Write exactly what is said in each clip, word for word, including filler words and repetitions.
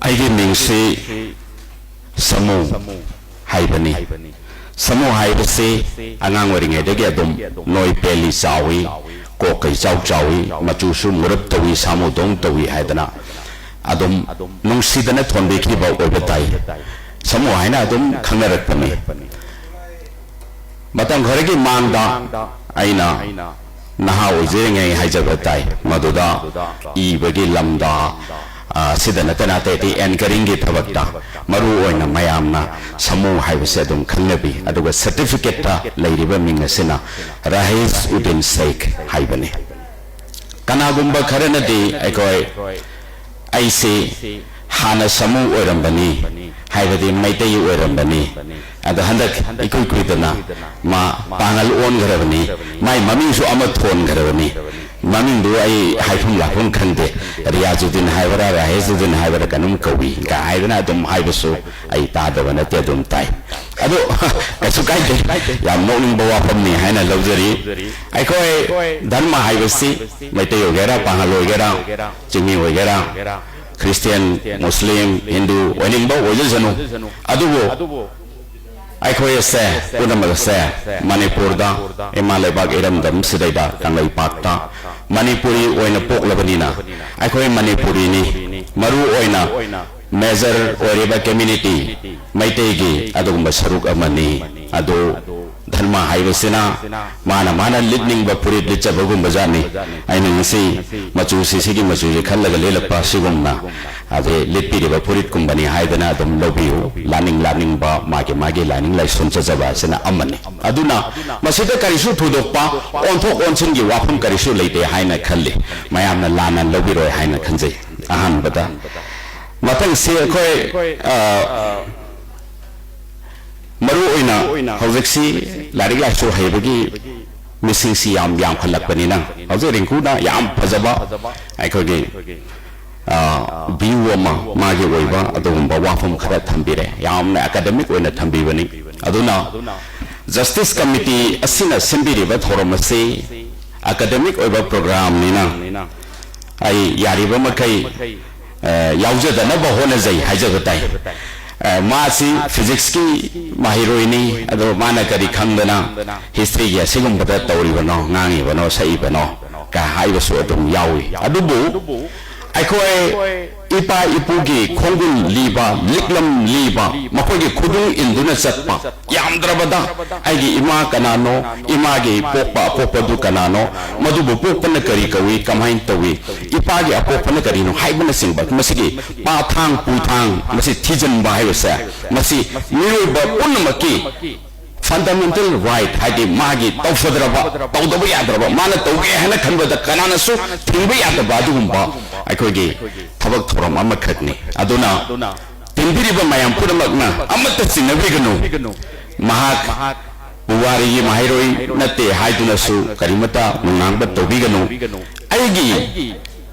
ꯑꯩꯒꯤ ꯃꯤꯡꯁꯤ ꯁꯥꯃꯨ ꯍꯥꯏꯕꯅꯤ꯫ ꯁꯥꯃꯨ ꯍꯥꯏꯕꯁꯤ ꯑꯉꯥꯡ ꯑꯣꯏꯔꯤꯉꯩꯗꯒꯤ ꯑꯗꯨꯝ ꯅꯣꯏ ꯄꯦꯜꯂꯤ ꯆꯥꯎꯏ, ꯀꯣꯛꯀ ꯏꯆꯥꯎ ꯆꯥꯎꯏ, ꯃꯆꯨꯁꯨ ꯃꯨꯔꯞ ꯇꯧꯏ, ꯁꯥꯃꯨꯗꯧ ꯇꯧꯏ ꯍꯥꯏꯗꯅ ꯑꯗꯨꯝ ꯅꯨꯡꯁꯤꯗꯅ ꯊꯣꯟꯕꯤꯈꯤꯕ ꯑꯣꯏꯕ ꯇꯥꯏ꯫ ꯁꯥꯃꯨ ꯍꯥꯏꯅ ꯑꯗꯨꯝ ꯈꯪꯅꯔꯛꯄꯅꯤ꯫ ꯃꯇꯝ ꯈꯔꯒꯤ ꯃꯥꯡꯗ ꯑꯩꯅ ꯅꯍꯥ ꯑꯣꯏꯖꯔꯤꯉꯩ ꯍꯥꯏꯖꯕ ꯇꯥꯏ, ꯃꯗꯨꯗ ꯏꯕꯒꯤ ꯂꯝꯗ, ꯑ, ꯁꯤꯗ ꯅꯠꯇꯅ ꯑꯇꯩ ꯑꯇꯩ anchoring ꯒꯤ ꯊꯕꯛꯇ ꯃꯔꯨ ꯑꯣꯏꯅ ꯃꯌꯥꯝꯅ ꯁꯥꯃꯨ ꯍꯥꯏꯕꯁꯦ ꯑꯗꯨꯝ ꯈꯪꯅꯕꯤ꯫ ꯑꯗꯨꯒ certificate ꯇ ꯂꯩꯔꯤꯕ ꯃꯤꯡ ꯑꯁꯤꯅ ꯔꯥꯍꯤꯁ ꯎꯗꯤꯟ ꯁꯦꯈ ꯍꯥꯏꯕꯅꯤ꯫ ꯀꯅꯥꯒꯨꯝꯕ ꯈꯔꯅꯗꯤ ꯑꯩꯈꯣꯏ, ꯑꯩꯁꯤ ꯍꯥꯟꯅ ꯁꯥꯃꯨ ꯑꯣꯏꯔꯝꯕꯅꯤ, ꯍꯥꯏꯕꯗꯤ ꯃꯩꯇꯩ ꯑꯣꯏꯔꯝꯕꯅꯤ, ꯑꯗꯣ ꯍꯟꯗꯛ ꯏꯀꯨꯏ ꯀꯨꯏꯗꯅ ꯃꯥ ꯄꯥꯉꯜ ꯑꯣꯟꯈ꯭ꯔꯕꯅꯤ, ꯃꯥꯏ ꯃꯃꯤꯡꯁꯨ ꯑꯃ ꯊꯣꯟꯈ꯭ꯔꯕꯅꯤ꯫ ꯃꯃꯤꯡꯗꯨ ꯑꯩ ꯍꯥꯏꯐꯝ ꯂꯥꯛꯐꯝ ꯈꯪꯗꯦ, ꯔꯤꯌꯥꯖꯨꯗꯤꯟ ꯍꯥꯏꯕ꯭ꯔꯥ, ꯔꯥꯍꯦꯖꯨꯗꯤꯟ ꯍꯥꯏꯕ꯭ꯔꯥ ꯀꯩꯅꯣꯝ ꯀꯧꯏ ꯀꯥꯏ ꯍꯥꯏꯗꯅ ꯑꯗꯨꯝ ꯍꯥꯏꯕꯁꯨ ꯑꯩ ꯇꯥꯗꯕ ꯅꯠꯇꯦ, ꯑꯗꯨꯝ ꯇꯥꯏ꯫ ꯑꯗꯣ ꯀꯩꯁꯨ ꯀꯥꯏꯗꯦ, ꯌꯥꯝ ꯅꯣꯛꯅꯤꯡꯕ ꯋꯥꯐꯝꯅꯤ ꯍꯥꯏꯅ ꯂꯧꯖꯔꯤ꯫ ꯑꯩꯈꯣꯏ ꯙꯔꯃ ꯍꯥꯏꯕꯁꯤ ꯃꯩꯇꯩ ꯑꯣꯏꯒꯦꯔꯥ, ꯄꯥꯉꯜ ꯑꯣꯏꯒꯦꯔꯥ, ꯆꯤꯡꯃꯤ ꯑꯣꯏꯒꯦꯔꯥ, ꯈ꯭ꯔꯤꯁꯇꯤꯌꯥꯟ, ꯃꯨꯁꯂꯤꯝ, ꯍꯤꯟꯗꯨ ꯑꯣꯏꯅꯤꯡꯕ ꯑꯣꯏꯖꯁꯅꯨ, ꯑꯗꯨꯕꯨ ꯑꯩꯈꯣꯏ ꯑꯁꯦ ꯄꯨꯝꯅꯃꯛ ꯑꯁꯦ ꯃꯅꯤꯄꯨꯔꯗ, ꯏꯃꯥ ꯂꯩꯕꯥꯛ ꯏꯔꯝꯗꯝ ꯁꯤꯗꯩꯗ, ꯀꯪꯂꯩꯄꯥꯛꯇ ꯃꯅꯤꯄꯨꯔꯤ ꯑꯣꯏꯅ ꯄꯣꯛꯂꯕꯅꯤꯅ ꯑꯩꯈꯣꯏ ꯃꯅꯤꯄꯨꯔꯤꯅꯤ꯫ ꯃꯔꯨ ꯑꯣꯏꯅ major ꯑꯣꯏꯔꯤꯕ community ꯃꯩꯇꯩꯒꯤ ꯑꯗꯨꯒꯨꯝꯕ ꯁꯔꯨꯛ ꯑꯃꯅꯤ꯫ ꯑꯗꯨ ꯙꯔꯃ ꯍꯥꯏꯕꯁꯤꯅ ꯃꯥꯅ ꯃꯥꯅ ꯂꯤꯠꯅꯤꯡꯕ ꯐꯨꯔꯤꯠ ꯂꯤꯠꯆꯕꯒꯨꯝꯕ ꯖꯥꯠꯅꯤ꯫ ꯑꯩꯅ ꯉꯁꯤ ꯃꯆꯨꯁꯤ, ꯁꯤꯒꯤ ꯃꯆꯨꯁꯤ ꯈꯜꯂꯒ ꯂꯤꯠꯂꯛꯄ ꯑꯁꯤꯒꯨꯝꯅ, ꯑꯗꯩ ꯂꯤꯠꯄꯤꯔꯤꯕ ꯐꯨꯔꯤꯠꯀꯨꯝꯕꯅꯤ ꯍꯥꯏꯗꯅ ꯑꯗꯨꯝ ꯂꯧꯕꯤꯌꯨ꯫ ꯂꯥꯅꯤꯡ ꯂꯥꯅꯤꯡꯕ ꯃꯥꯒꯤ ꯃꯥꯒꯤ ꯂꯥꯏꯅꯤꯡ ꯂꯥꯏꯁꯣꯟ ꯆꯠꯆꯕ ꯑꯁꯤꯅ ꯑꯃꯅꯤ꯫ ꯑꯗꯨꯅ ꯃꯁꯤꯗ ꯀꯔꯤꯁꯨ ꯊꯣꯏꯗꯣꯛꯄ ꯑꯣꯟꯊꯣꯛ ꯑꯣꯟꯁꯤꯟꯒꯤ ꯋꯥꯐꯝ ꯀꯔꯤꯁꯨ ꯂꯩꯇꯦ ꯍꯥꯏꯅ ꯈꯜꯂꯤ꯫ ꯃꯌꯥꯝꯅ ꯂꯥꯟꯅ ꯂꯧꯕꯤꯔꯣꯏ ꯍꯥꯏꯅ ꯈꯟꯖꯩ꯫ ꯑꯍꯥꯟꯕꯗ ꯃꯊꯪꯁꯤ ꯑꯩꯈꯣꯏ, ꯑ, ꯃꯔꯨ ꯑꯣꯏꯅ ꯍꯧꯖꯤꯛꯁꯤ ꯂꯥꯏꯔꯤꯛ ꯂꯥꯏꯁꯨ ꯍꯩꯕꯒꯤ ꯃꯤꯁꯤꯡꯁꯤ ꯌꯥꯝ ꯌꯥꯝꯈꯠꯂꯛꯄꯅꯤꯅ, ꯍꯧꯖꯤꯛ ꯔꯤꯡꯀꯨꯅ ꯌꯥꯝ ꯐꯖꯕ ꯑꯩꯈꯣꯏꯒꯤ, ꯑ, view ꯑꯃ, ꯃꯥꯒꯤ ꯑꯣꯏꯕ ꯑꯗꯨꯒꯨꯝꯕ ꯋꯥꯐꯝ ꯈꯔ ꯊꯝꯕꯤꯔꯦ꯫ ꯌꯥꯝꯅ academic ꯑꯣꯏꯅ ꯊꯝꯕꯤꯕꯅꯤ꯫ ꯑꯗꯨꯅ Justice Committee ꯑꯁꯤꯅ ꯁꯤꯟꯕꯤꯔꯤꯕ ꯊꯧꯔꯝ ꯑꯁꯤ academic ꯑꯣꯏꯕ program ꯅꯤꯅ ꯑꯩ ꯌꯥꯔꯤꯕ ꯃꯈꯩ ꯌꯥꯎꯖꯗꯅꯕ ꯍꯣꯠꯅꯖꯩ ꯍꯥꯏꯖꯕ ꯇꯥꯏ꯫ ꯃꯥꯁꯤ ꯐꯤꯖꯤꯛꯁꯀꯤ ꯃꯍꯩꯔꯣꯏꯅꯤ, ꯑꯗꯣ ꯃꯥꯅ ꯀꯔꯤ ꯈꯪꯗꯅ ꯍꯤꯁꯇ꯭ꯔꯤꯒꯤ ꯑꯁꯤꯒꯨꯝꯕꯗ ꯇꯧꯔꯤꯕꯅꯣ, ꯉꯥꯡꯉꯤꯕꯅꯣ, ꯁꯛꯏꯕꯅꯣ ꯀ ꯍꯥꯏꯕꯁꯨ ꯑꯗꯨꯝ ꯌꯥꯎꯏ꯫ ꯑꯗꯨꯕꯨ ꯑꯩꯈꯣꯏ ꯏꯄꯥ ꯏꯄꯨꯒꯤ ꯈꯣꯡꯒꯨꯜ ꯂꯤꯕ, ꯂꯤꯛꯂꯝ ꯂꯤꯕ, ꯃꯈꯣꯏꯒꯤ ꯈꯨꯗꯨꯡ ꯏꯟꯗꯨꯅ ꯆꯠꯄ, ꯌꯥꯝꯗ꯭ꯔꯕꯗ ꯑꯩꯒꯤ ꯏꯃꯥ ꯀꯅꯥꯅꯣ, ꯏꯃꯥꯒꯤ ꯄꯣꯛꯄ ꯑꯄꯣꯛꯄꯗꯨ ꯀꯅꯥꯅꯣ, ꯃꯗꯨꯕꯨ ꯄꯣꯛꯄꯅ ꯀꯔꯤ ꯀꯧꯏ, ꯀꯃꯥꯏꯅ ꯇꯧꯏ, ꯏꯄꯥꯒꯤ ꯑꯄꯣꯛꯄꯅ ꯀꯔꯤꯅꯣ ꯍꯥꯏꯕꯅꯆꯤꯡꯕ, ꯃꯁꯤꯒꯤ ꯄꯥꯊꯥꯡ ꯄꯨꯊꯥꯡ ꯃꯁꯤ ꯊꯤꯖꯤꯟꯕ ꯍꯥꯏꯕꯁꯦ, ꯃꯁꯤ ꯃꯤꯑꯣꯏꯕ ꯄꯨꯝꯅꯃꯛꯀꯤ ꯐꯟꯗꯥꯃꯦꯟꯇꯦꯜ ꯔꯥꯏꯠ, ꯍꯥꯏꯗꯤ ꯃꯥꯒꯤ ꯇꯧꯐꯗ꯭ꯔꯕ, ꯇꯧꯗꯕ ꯌꯥꯗ꯭ꯔꯕ, ꯃꯥꯅ ꯇꯧꯒꯦ ꯍꯥꯏꯅ ꯈꯟꯕꯗ ꯀꯅꯥꯅꯁꯨ ꯊꯤꯡꯕ ꯌꯥꯗꯕ ꯑꯗꯨꯒꯨꯝꯕ ꯑꯩꯈꯣꯏꯒꯤ ꯊꯕꯛ ꯊꯧꯔꯝ ꯑꯃꯈꯛꯅꯤ꯫ ꯑꯗꯨꯅ ꯇꯤꯟꯕꯤꯔꯤꯕ ꯃꯌꯥꯝ ꯄꯨꯝꯅꯃꯛꯅ ꯑꯃꯠꯇ ꯆꯤꯡꯅꯕꯤꯒꯅꯨ꯫ ꯃꯍꯥꯛ ꯄꯨꯋꯥꯔꯤꯒꯤ ꯃꯍꯩꯔꯣꯏ ꯅꯠꯇꯦ ꯍꯥꯏꯗꯨꯅꯁꯨ ꯀꯔꯤꯃꯠꯇ ꯅꯨꯡꯅꯥꯡꯕ ꯇꯧꯕꯤꯒꯅꯨ꯫ ꯑꯩꯒꯤ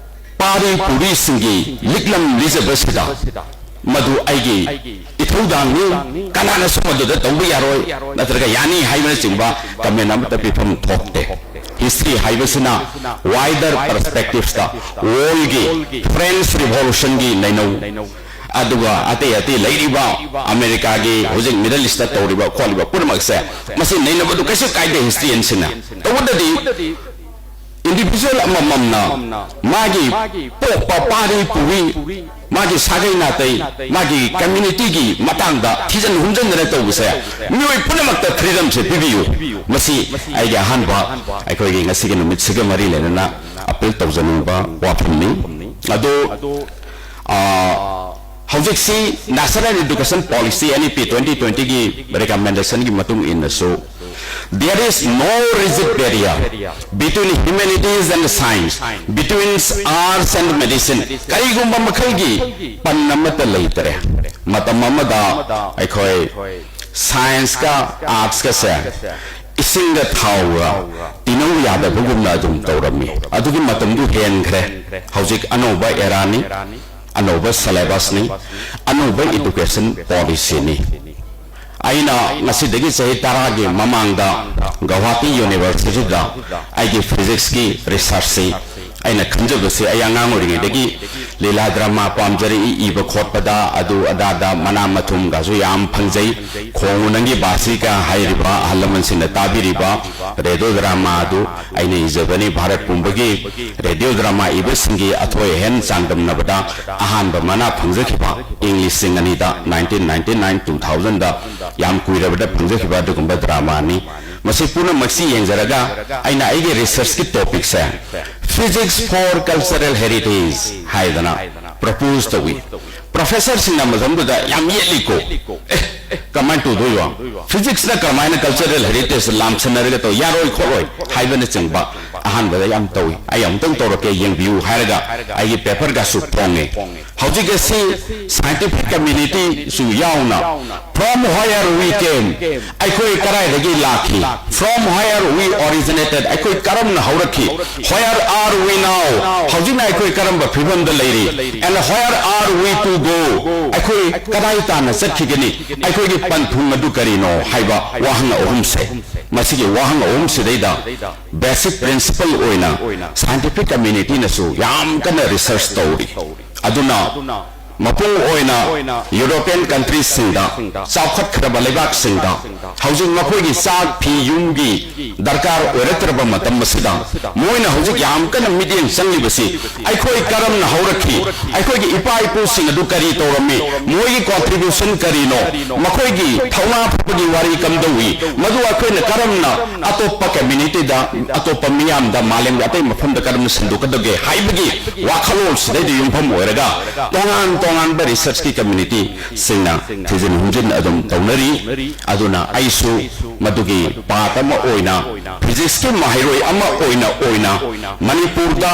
ꯄꯥꯔꯤ ꯄꯨꯔꯤꯁꯤꯡꯒꯤ ꯂꯤꯛꯂꯝ ꯂꯤꯖꯕꯁꯤꯗ ꯃꯗꯨ ꯑꯩꯒꯤ ꯏꯊꯧꯗꯥꯡꯅꯤ, ꯀꯅꯥꯅꯁꯨ ꯃꯗꯨꯗ ꯇꯧꯕ ꯌꯥꯔꯣꯏ ꯅꯠꯇ꯭ꯔꯒ ꯌꯥꯅꯤ ꯍꯥꯏꯕꯅꯆꯤꯡꯕ ꯀꯃꯦꯟ ꯑꯃꯠꯇ ꯄꯤꯐꯝ ꯊꯣꯛꯇꯦ꯫ ꯍꯤꯁꯇ꯭ꯔꯤ ꯍꯥꯏꯕꯁꯤꯅ wider perspectives ꯇ, ꯋꯥꯔꯜꯒꯤ, ꯐ꯭ꯔꯦꯟꯁ ꯔꯤꯚꯣꯂꯨꯁꯟꯒꯤ ꯅꯩꯅꯧ, ꯑꯗꯨꯒ ꯑꯇꯩ ꯑꯇꯩ ꯂꯩꯔꯤꯕ ꯑꯃꯦꯔꯤꯀꯥꯒꯤ ꯍꯧꯖꯤꯛ ꯃꯤꯗꯜ ꯏꯁꯇ ꯇꯧꯔꯤꯕ ꯈꯣꯠꯂꯤꯕ ꯄꯨꯝꯅꯃꯛꯁꯦ, ꯃꯁꯤ ꯅꯩꯅꯕꯗꯨ ꯀꯩꯁꯨ ꯀꯥꯏꯗꯦ ꯍꯤꯁꯇ꯭ꯔꯤꯌꯟꯁꯤꯡꯅ꯫ ꯇꯧꯕꯇꯗꯤ ꯏꯟꯗꯤꯚꯤꯖꯨꯋꯦꯜ ꯑꯃꯃꯝꯅ ꯃꯥꯒꯤ ꯄꯣꯛꯄ ꯄꯥꯔꯤ ꯄꯨꯔꯤ, ꯃꯥꯒꯤ ꯁꯥꯒꯩ ꯅꯥꯇꯩ, ꯃꯥꯒꯤ ꯀꯝꯃ꯭ꯌꯨꯅꯤꯇꯤꯒꯤ ꯃꯇꯥꯡꯗ ꯊꯤꯖꯤꯟ ꯍꯨꯝꯖꯤꯟꯗꯅ ꯇꯧꯕꯁꯦ, ꯃꯤꯑꯣꯏ ꯄꯨꯝꯅꯃꯛꯇ ꯐ꯭ꯔꯤꯗꯝꯁꯦ ꯄꯤꯕꯤꯌꯨ꯫ ꯃꯁꯤ ꯑꯩꯒꯤ ꯑꯍꯥꯟꯕ ꯑꯩꯈꯣꯏꯒꯤ ꯉꯁꯤꯒꯤ ꯅꯨꯃꯤꯠꯁꯤꯒ ꯃꯔꯤ ꯂꯩꯅꯅ ꯑꯄꯤꯜ ꯇꯧꯖꯅꯤꯡꯕ ꯋꯥꯐꯝꯅꯤ꯫ ꯑꯗꯣ, ꯑ, ꯍꯧꯖꯤꯛꯁꯤ National Education Policy, N E P twenty twenty ꯒꯤ recommendation ꯒꯤ ꯃꯇꯨꯡ ꯏꯟꯅꯁꯨ, there is no rigid barrier between humanities and science, between arts and medicine. ꯀꯔꯤꯒꯨꯝꯕ ꯃꯈꯜꯒꯤ ꯄꯟ ꯑꯃꯠꯇ ꯂꯩꯇꯔꯦ꯫ ꯃꯇꯝ ꯑꯃꯗ ꯑꯩꯈꯣꯏ science ꯀ arts ꯀꯁꯦ ꯏꯁꯤꯡꯒ ꯊꯥꯎꯒ ꯇꯤꯟꯅꯧ ꯌꯥꯗꯕꯒꯨꯝꯅ ꯑꯗꯨꯝ ꯇꯧꯔꯝꯃꯤ꯫ ꯑꯗꯨꯒꯤ ꯃꯇꯝꯗꯨ ꯍꯦꯟꯈ꯭ꯔꯦ꯫ ꯍꯧꯖꯤꯛ ꯑꯅꯧꯕ era ꯅꯤ, ꯑꯅꯧꯕ syllabus ꯅꯤ, ꯑꯅꯧꯕ education policy ꯅꯤ꯫ ꯑꯩꯅ ꯉꯁꯤꯗꯒꯤ ꯆꯍꯤ ꯇꯔꯥꯒꯤ ꯃꯃꯥꯡꯗ ꯒꯧꯍꯥꯇꯤ University ꯗ ꯑꯩꯒꯤ physics ꯀꯤ research ꯁꯤ ꯑꯩꯅ ꯈꯟꯖꯕꯁꯦ, ꯑꯩ ꯑꯉꯥꯡ ꯑꯣꯏꯔꯤꯉꯩꯗꯒꯤ ꯂꯤꯂꯥ ꯗ꯭ꯔꯃꯥ ꯄꯥꯝꯖꯔꯛꯏ, ꯏꯕ ꯈꯣꯠꯄꯗ ꯑꯗꯨ ꯑꯗꯥꯗ ꯃꯅꯥ ꯃꯊꯨꯝꯒꯁꯨ ꯌꯥꯝ ꯐꯪꯖꯩ꯫ ꯈꯣꯡꯉꯨ ꯅꯪꯒꯤ ꯕꯥꯁꯤꯀꯥ ꯍꯥꯏꯔꯤꯕ ꯑꯍꯜ ꯂꯃꯟꯁꯤꯡꯅ ꯇꯥꯕꯤꯔꯤꯕ ꯔꯦꯗꯤꯑꯣ ꯗ꯭ꯔꯃꯥ ꯑꯗꯨ ꯑꯩꯅ ꯏꯖꯕꯅꯤ꯫ ꯚꯥꯔꯠ ꯄꯨꯝꯕꯒꯤ ꯔꯦꯗꯤꯑꯣ ꯗ꯭ꯔꯃꯥ ꯏꯕꯁꯤꯡꯒꯤ ꯑꯊꯣꯏ ꯑꯍꯦꯟ ꯆꯥꯡꯗꯝꯅꯕꯗ ꯑꯍꯥꯟꯕ ꯃꯅꯥ ꯐꯪꯖꯈꯤꯕ ꯏꯪ ꯂꯤꯁꯤꯡ ꯑꯅꯤꯗ, nineteen ninety nine, two thousandꯗ, ꯌꯥꯝ ꯀꯨꯏꯔꯕꯗ ꯐꯪꯖꯈꯤꯕ ꯑꯗꯨꯒꯨꯝꯕ ꯗ꯭ꯔꯃꯥꯅꯤ꯫ ꯃꯁꯤ ꯄꯨꯝꯅꯃꯛꯁꯤ ꯌꯦꯡꯖꯔꯒ ꯑꯩꯅ ꯑꯩꯒꯤ ꯔꯤꯁꯔꯁꯀꯤ ꯇꯣꯄꯤꯛꯁꯦ Physics for Cultural Heritage ꯍꯥꯏꯗꯅ ꯄ꯭ꯔꯄꯣꯖ ꯇꯧꯏ꯫ ꯄ꯭ꯔꯣꯐꯦꯁꯔꯁꯤꯡꯅ ꯃꯇꯝꯗꯨꯗ ꯌꯥꯝ ꯌꯦꯠꯂꯤꯀꯣ꯫ ꯑꯦ, ꯀꯃꯥꯏꯅ ꯇꯧꯗꯣꯏꯕ? ꯐꯤꯖꯤꯛꯁꯅ ꯀꯃꯥꯏꯅ ꯀꯜꯆꯔꯦꯜ ꯍꯦꯔꯤꯇꯦꯖ ꯂꯥꯝꯁꯟꯅꯔꯒ ꯇꯧ ꯌꯥꯔꯣꯏ ꯈꯣꯠꯂꯣꯏ ꯍꯥꯏꯕꯅꯆꯤꯡꯕ ꯑꯍꯥꯟꯕꯗ ꯌꯥꯝ ꯇꯧꯏ꯫ ꯑꯩ ꯑꯃꯨꯛꯇꯪ ꯇꯧꯔꯛꯀꯦ, ꯌꯦꯡꯕꯤꯌꯨ ꯍꯥꯏꯔꯒ ꯑꯩꯒꯤ ꯄꯦꯄꯔꯒꯁꯨ ꯐꯣꯡꯉꯦ꯫ ꯍꯧꯖꯤꯛ ꯑꯁꯤ ꯁꯥꯏꯟꯇꯤꯐꯤꯛ ꯀꯝꯃ꯭ꯌꯨꯅꯤꯇꯤꯁꯨ ꯌꯥꯎꯅ, from where we came, ꯑꯩꯈꯣꯏ ꯀꯗꯥꯏꯗꯒꯤ ꯂꯥꯛꯈꯤ, from where we originated, ꯑꯩꯈꯣꯏ ꯀꯔꯝꯅ ꯍꯧꯔꯛꯈꯤ, where are we now, ꯍꯧꯖꯤꯛꯅ ꯑꯩꯈꯣꯏ ꯀꯔꯝꯕ ꯐꯤꯕꯝꯗ ꯂꯩꯔꯤ, and where are we to go, ꯑꯩꯈꯣꯏ ꯀꯗꯥꯏ ꯇꯥꯟꯅ ꯆꯠꯈꯤꯒꯅꯤ, ꯑꯩꯈꯣꯏꯒꯤ ꯄꯟꯊꯨꯡ ꯑꯗꯨ ꯀꯔꯤꯅꯣ ꯍꯥꯏꯕ ꯋꯥꯍꯪ ꯑꯍꯨꯝꯁꯦ, ꯃꯁꯤꯒꯤ ꯋꯥꯍꯪ ꯑꯍꯨꯝꯁꯤꯗꯩꯗ ꯕꯦꯁꯤꯛ ꯄ꯭ꯔꯤꯟꯁꯤꯄꯜ ꯑꯣꯏꯅ ꯁꯥꯏꯟꯇꯤꯐꯤꯛ ꯀꯝꯃ꯭ꯌꯨꯅꯤꯇꯤꯅꯁꯨ ꯌꯥꯝ ꯀꯟꯅ ꯔꯤꯁꯔꯁ ꯇꯧꯔꯤ꯫ ꯑꯗꯨꯅ ꯃꯄꯨꯡ ꯑꯣꯏꯅ ꯌꯨꯔꯣꯄꯤꯌꯟ ꯀꯟꯇ꯭ꯔꯤꯁꯤꯡꯗ, ꯆꯥꯎꯈꯠꯈ꯭ꯔꯕ ꯂꯩꯕꯥꯛꯁꯤꯡꯗ, ꯍꯧꯖꯤꯛ ꯃꯈꯣꯏꯒꯤ ꯆꯥꯛ ꯐꯤ ꯌꯨꯝꯒꯤ ꯗꯔꯀꯥꯔ ꯑꯣꯏꯔꯛꯇ꯭ꯔꯕ ꯃꯇꯝ ꯑꯁꯤꯗ, ꯃꯣꯏꯅ ꯍꯧꯖꯤꯛ ꯌꯥꯝ ꯀꯟꯅ ꯃꯤꯠꯌꯦꯡ ꯆꯪꯂꯤꯕꯁꯤ, ꯑꯩꯈꯣꯏ ꯀꯔꯝꯅ ꯍꯧꯔꯛꯈꯤ, ꯑꯩꯈꯣꯏꯒꯤ ꯏꯄꯥ ꯏꯄꯨꯁꯤꯡ ꯑꯗꯨ ꯀꯔꯤ ꯇꯧꯔꯝꯃꯤ, ꯃꯣꯏꯒꯤ ꯀꯣꯟꯇ꯭ꯔꯤꯕ꯭ꯌꯨꯁꯟ ꯀꯔꯤꯅꯣ, ꯃꯈꯣꯏꯒꯤ ꯊꯧꯅꯥ ꯐꯕꯒꯤ ꯋꯥꯔꯤ ꯀꯝꯗꯧꯏ, ꯃꯗꯨ ꯑꯩꯈꯣꯏꯅ ꯀꯔꯝꯅ ꯑꯇꯣꯞꯄ ꯀꯝꯃ꯭ꯌꯨꯅꯤꯇꯤꯗ, ꯑꯇꯣꯞꯄ ꯃꯤꯌꯥꯝꯗ, ꯃꯥꯂꯦꯝꯒꯤ ꯑꯇꯩ ꯃꯐꯝꯗ ꯀꯔꯝꯅ ꯁꯟꯗꯣꯛꯀꯗꯒꯦ ꯍꯥꯏꯕꯒꯤ ꯋꯥꯈꯜꯂꯣꯟꯁꯤꯗꯩꯗ ꯌꯨꯝꯐꯝ ꯑꯣꯏꯔꯒ ꯇꯣꯉꯥꯟ ꯇꯣꯉꯥꯟꯕ ꯔꯤꯁꯔꯁꯀꯤ ꯀꯝꯃ꯭ꯌꯨꯅꯤꯇꯤꯁꯤꯡꯅ ꯊꯤꯖꯤꯟ ꯍꯨꯝꯖꯤꯟ ꯑꯗꯨꯝ ꯇꯧꯅꯔꯤ꯫ ꯑꯗꯨꯅ ꯑꯩꯁꯨ ꯃꯗꯨꯒꯤ ꯄꯥꯔꯠ ꯑꯃ ꯑꯣꯏꯅ, ꯐꯤꯖꯤꯛꯁꯀꯤ ꯃꯍꯩꯔꯣꯏ ꯑꯃ ꯑꯣꯏꯅ, ꯑꯣꯏꯅ ꯃꯅꯤꯄꯨꯔꯗ,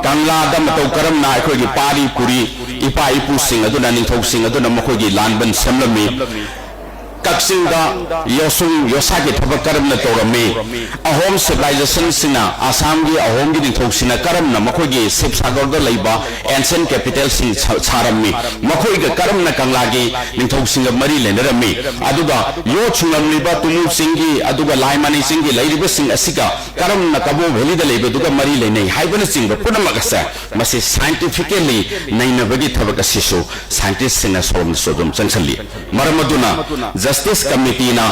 ꯀꯪꯂꯥꯗ ꯃꯇꯧ ꯀꯔꯝꯅ ꯑꯩꯈꯣꯏꯒꯤ ꯄꯥꯔꯤ ꯄꯨꯔꯤ ꯏꯄꯥ ꯏꯄꯨꯁꯤꯡ ꯑꯗꯨꯅ, ꯅꯤꯡꯊꯧꯁꯤꯡ ꯑꯗꯨꯅ ꯃꯈꯣꯏꯒꯤ ꯂꯥꯟꯕꯟ ꯁꯦꯝꯂꯝꯃꯤ, ꯀꯛꯆꯤꯡꯗ ꯌꯣꯁꯨꯡ ꯌꯣꯁꯥꯒꯤ ꯊꯕꯛ ꯀꯔꯝꯅ ꯇꯧꯔꯝꯃꯤ? ꯑꯍꯣꯝ ꯁꯤꯚꯤꯂꯥꯏꯖꯦꯁꯟꯁꯤꯅ, ꯑꯁꯥꯝꯒꯤ ꯑꯍꯣꯝꯒꯤ ꯅꯤꯡꯊꯧꯁꯤꯡꯅ ꯀꯔꯝꯅ ꯃꯈꯣꯏꯒꯤ ꯁꯤꯕꯁꯥꯒꯔꯗ ꯂꯩꯕ ꯑꯦꯟꯁꯦꯟ ꯀꯦꯄꯤꯇꯦꯜꯁꯤꯡ ꯁꯥ-, ꯁꯥꯔꯝꯃꯤ? ꯃꯈꯣꯏꯒ ꯀꯔꯝꯅ ꯀꯪꯂꯥꯒꯤ ꯅꯤꯡꯊꯧꯁꯤꯡꯒ ꯃꯔꯤ ꯂꯩꯅꯔꯝꯃꯤ? ꯑꯗꯨꯒ ꯌꯣꯠ ꯁꯨꯡꯂꯝꯂꯤꯕ ꯇꯨꯃꯨ ꯆꯤꯡꯒꯤ ꯑꯗꯨꯒ ꯂꯥꯏꯃꯥꯅꯤ ꯆꯤꯡꯒꯤ ꯂꯩꯔꯤꯕꯁꯤꯡ ꯑꯁꯤꯒ ꯀꯔꯝꯅ ꯀꯕꯣ ꯚꯦꯂꯤꯗ ꯂꯩꯕꯗꯨꯒ ꯃꯔꯤ ꯂꯩꯅꯩ ꯍꯥꯏꯕꯅꯆꯤꯡꯕ ꯄꯨꯝꯅꯃꯛ ꯑꯁꯦ ꯃꯁꯤ ꯁꯥꯏꯟꯇꯤꯐꯤꯀꯦꯜꯂꯤ ꯅꯩꯅꯕꯒꯤ ꯊꯕꯛ ꯑꯁꯤꯁꯨ ꯁꯥꯏꯟꯇꯤꯁꯁꯤꯡꯅ ꯁꯣꯝꯗꯁꯨ ꯑꯗꯨꯝ ꯆꯪꯁꯤꯜꯂꯤ꯫ ꯃꯔꯝ ꯑꯗꯨꯅ ꯖꯁꯇꯤꯁ ꯀꯃꯤꯇꯤꯅ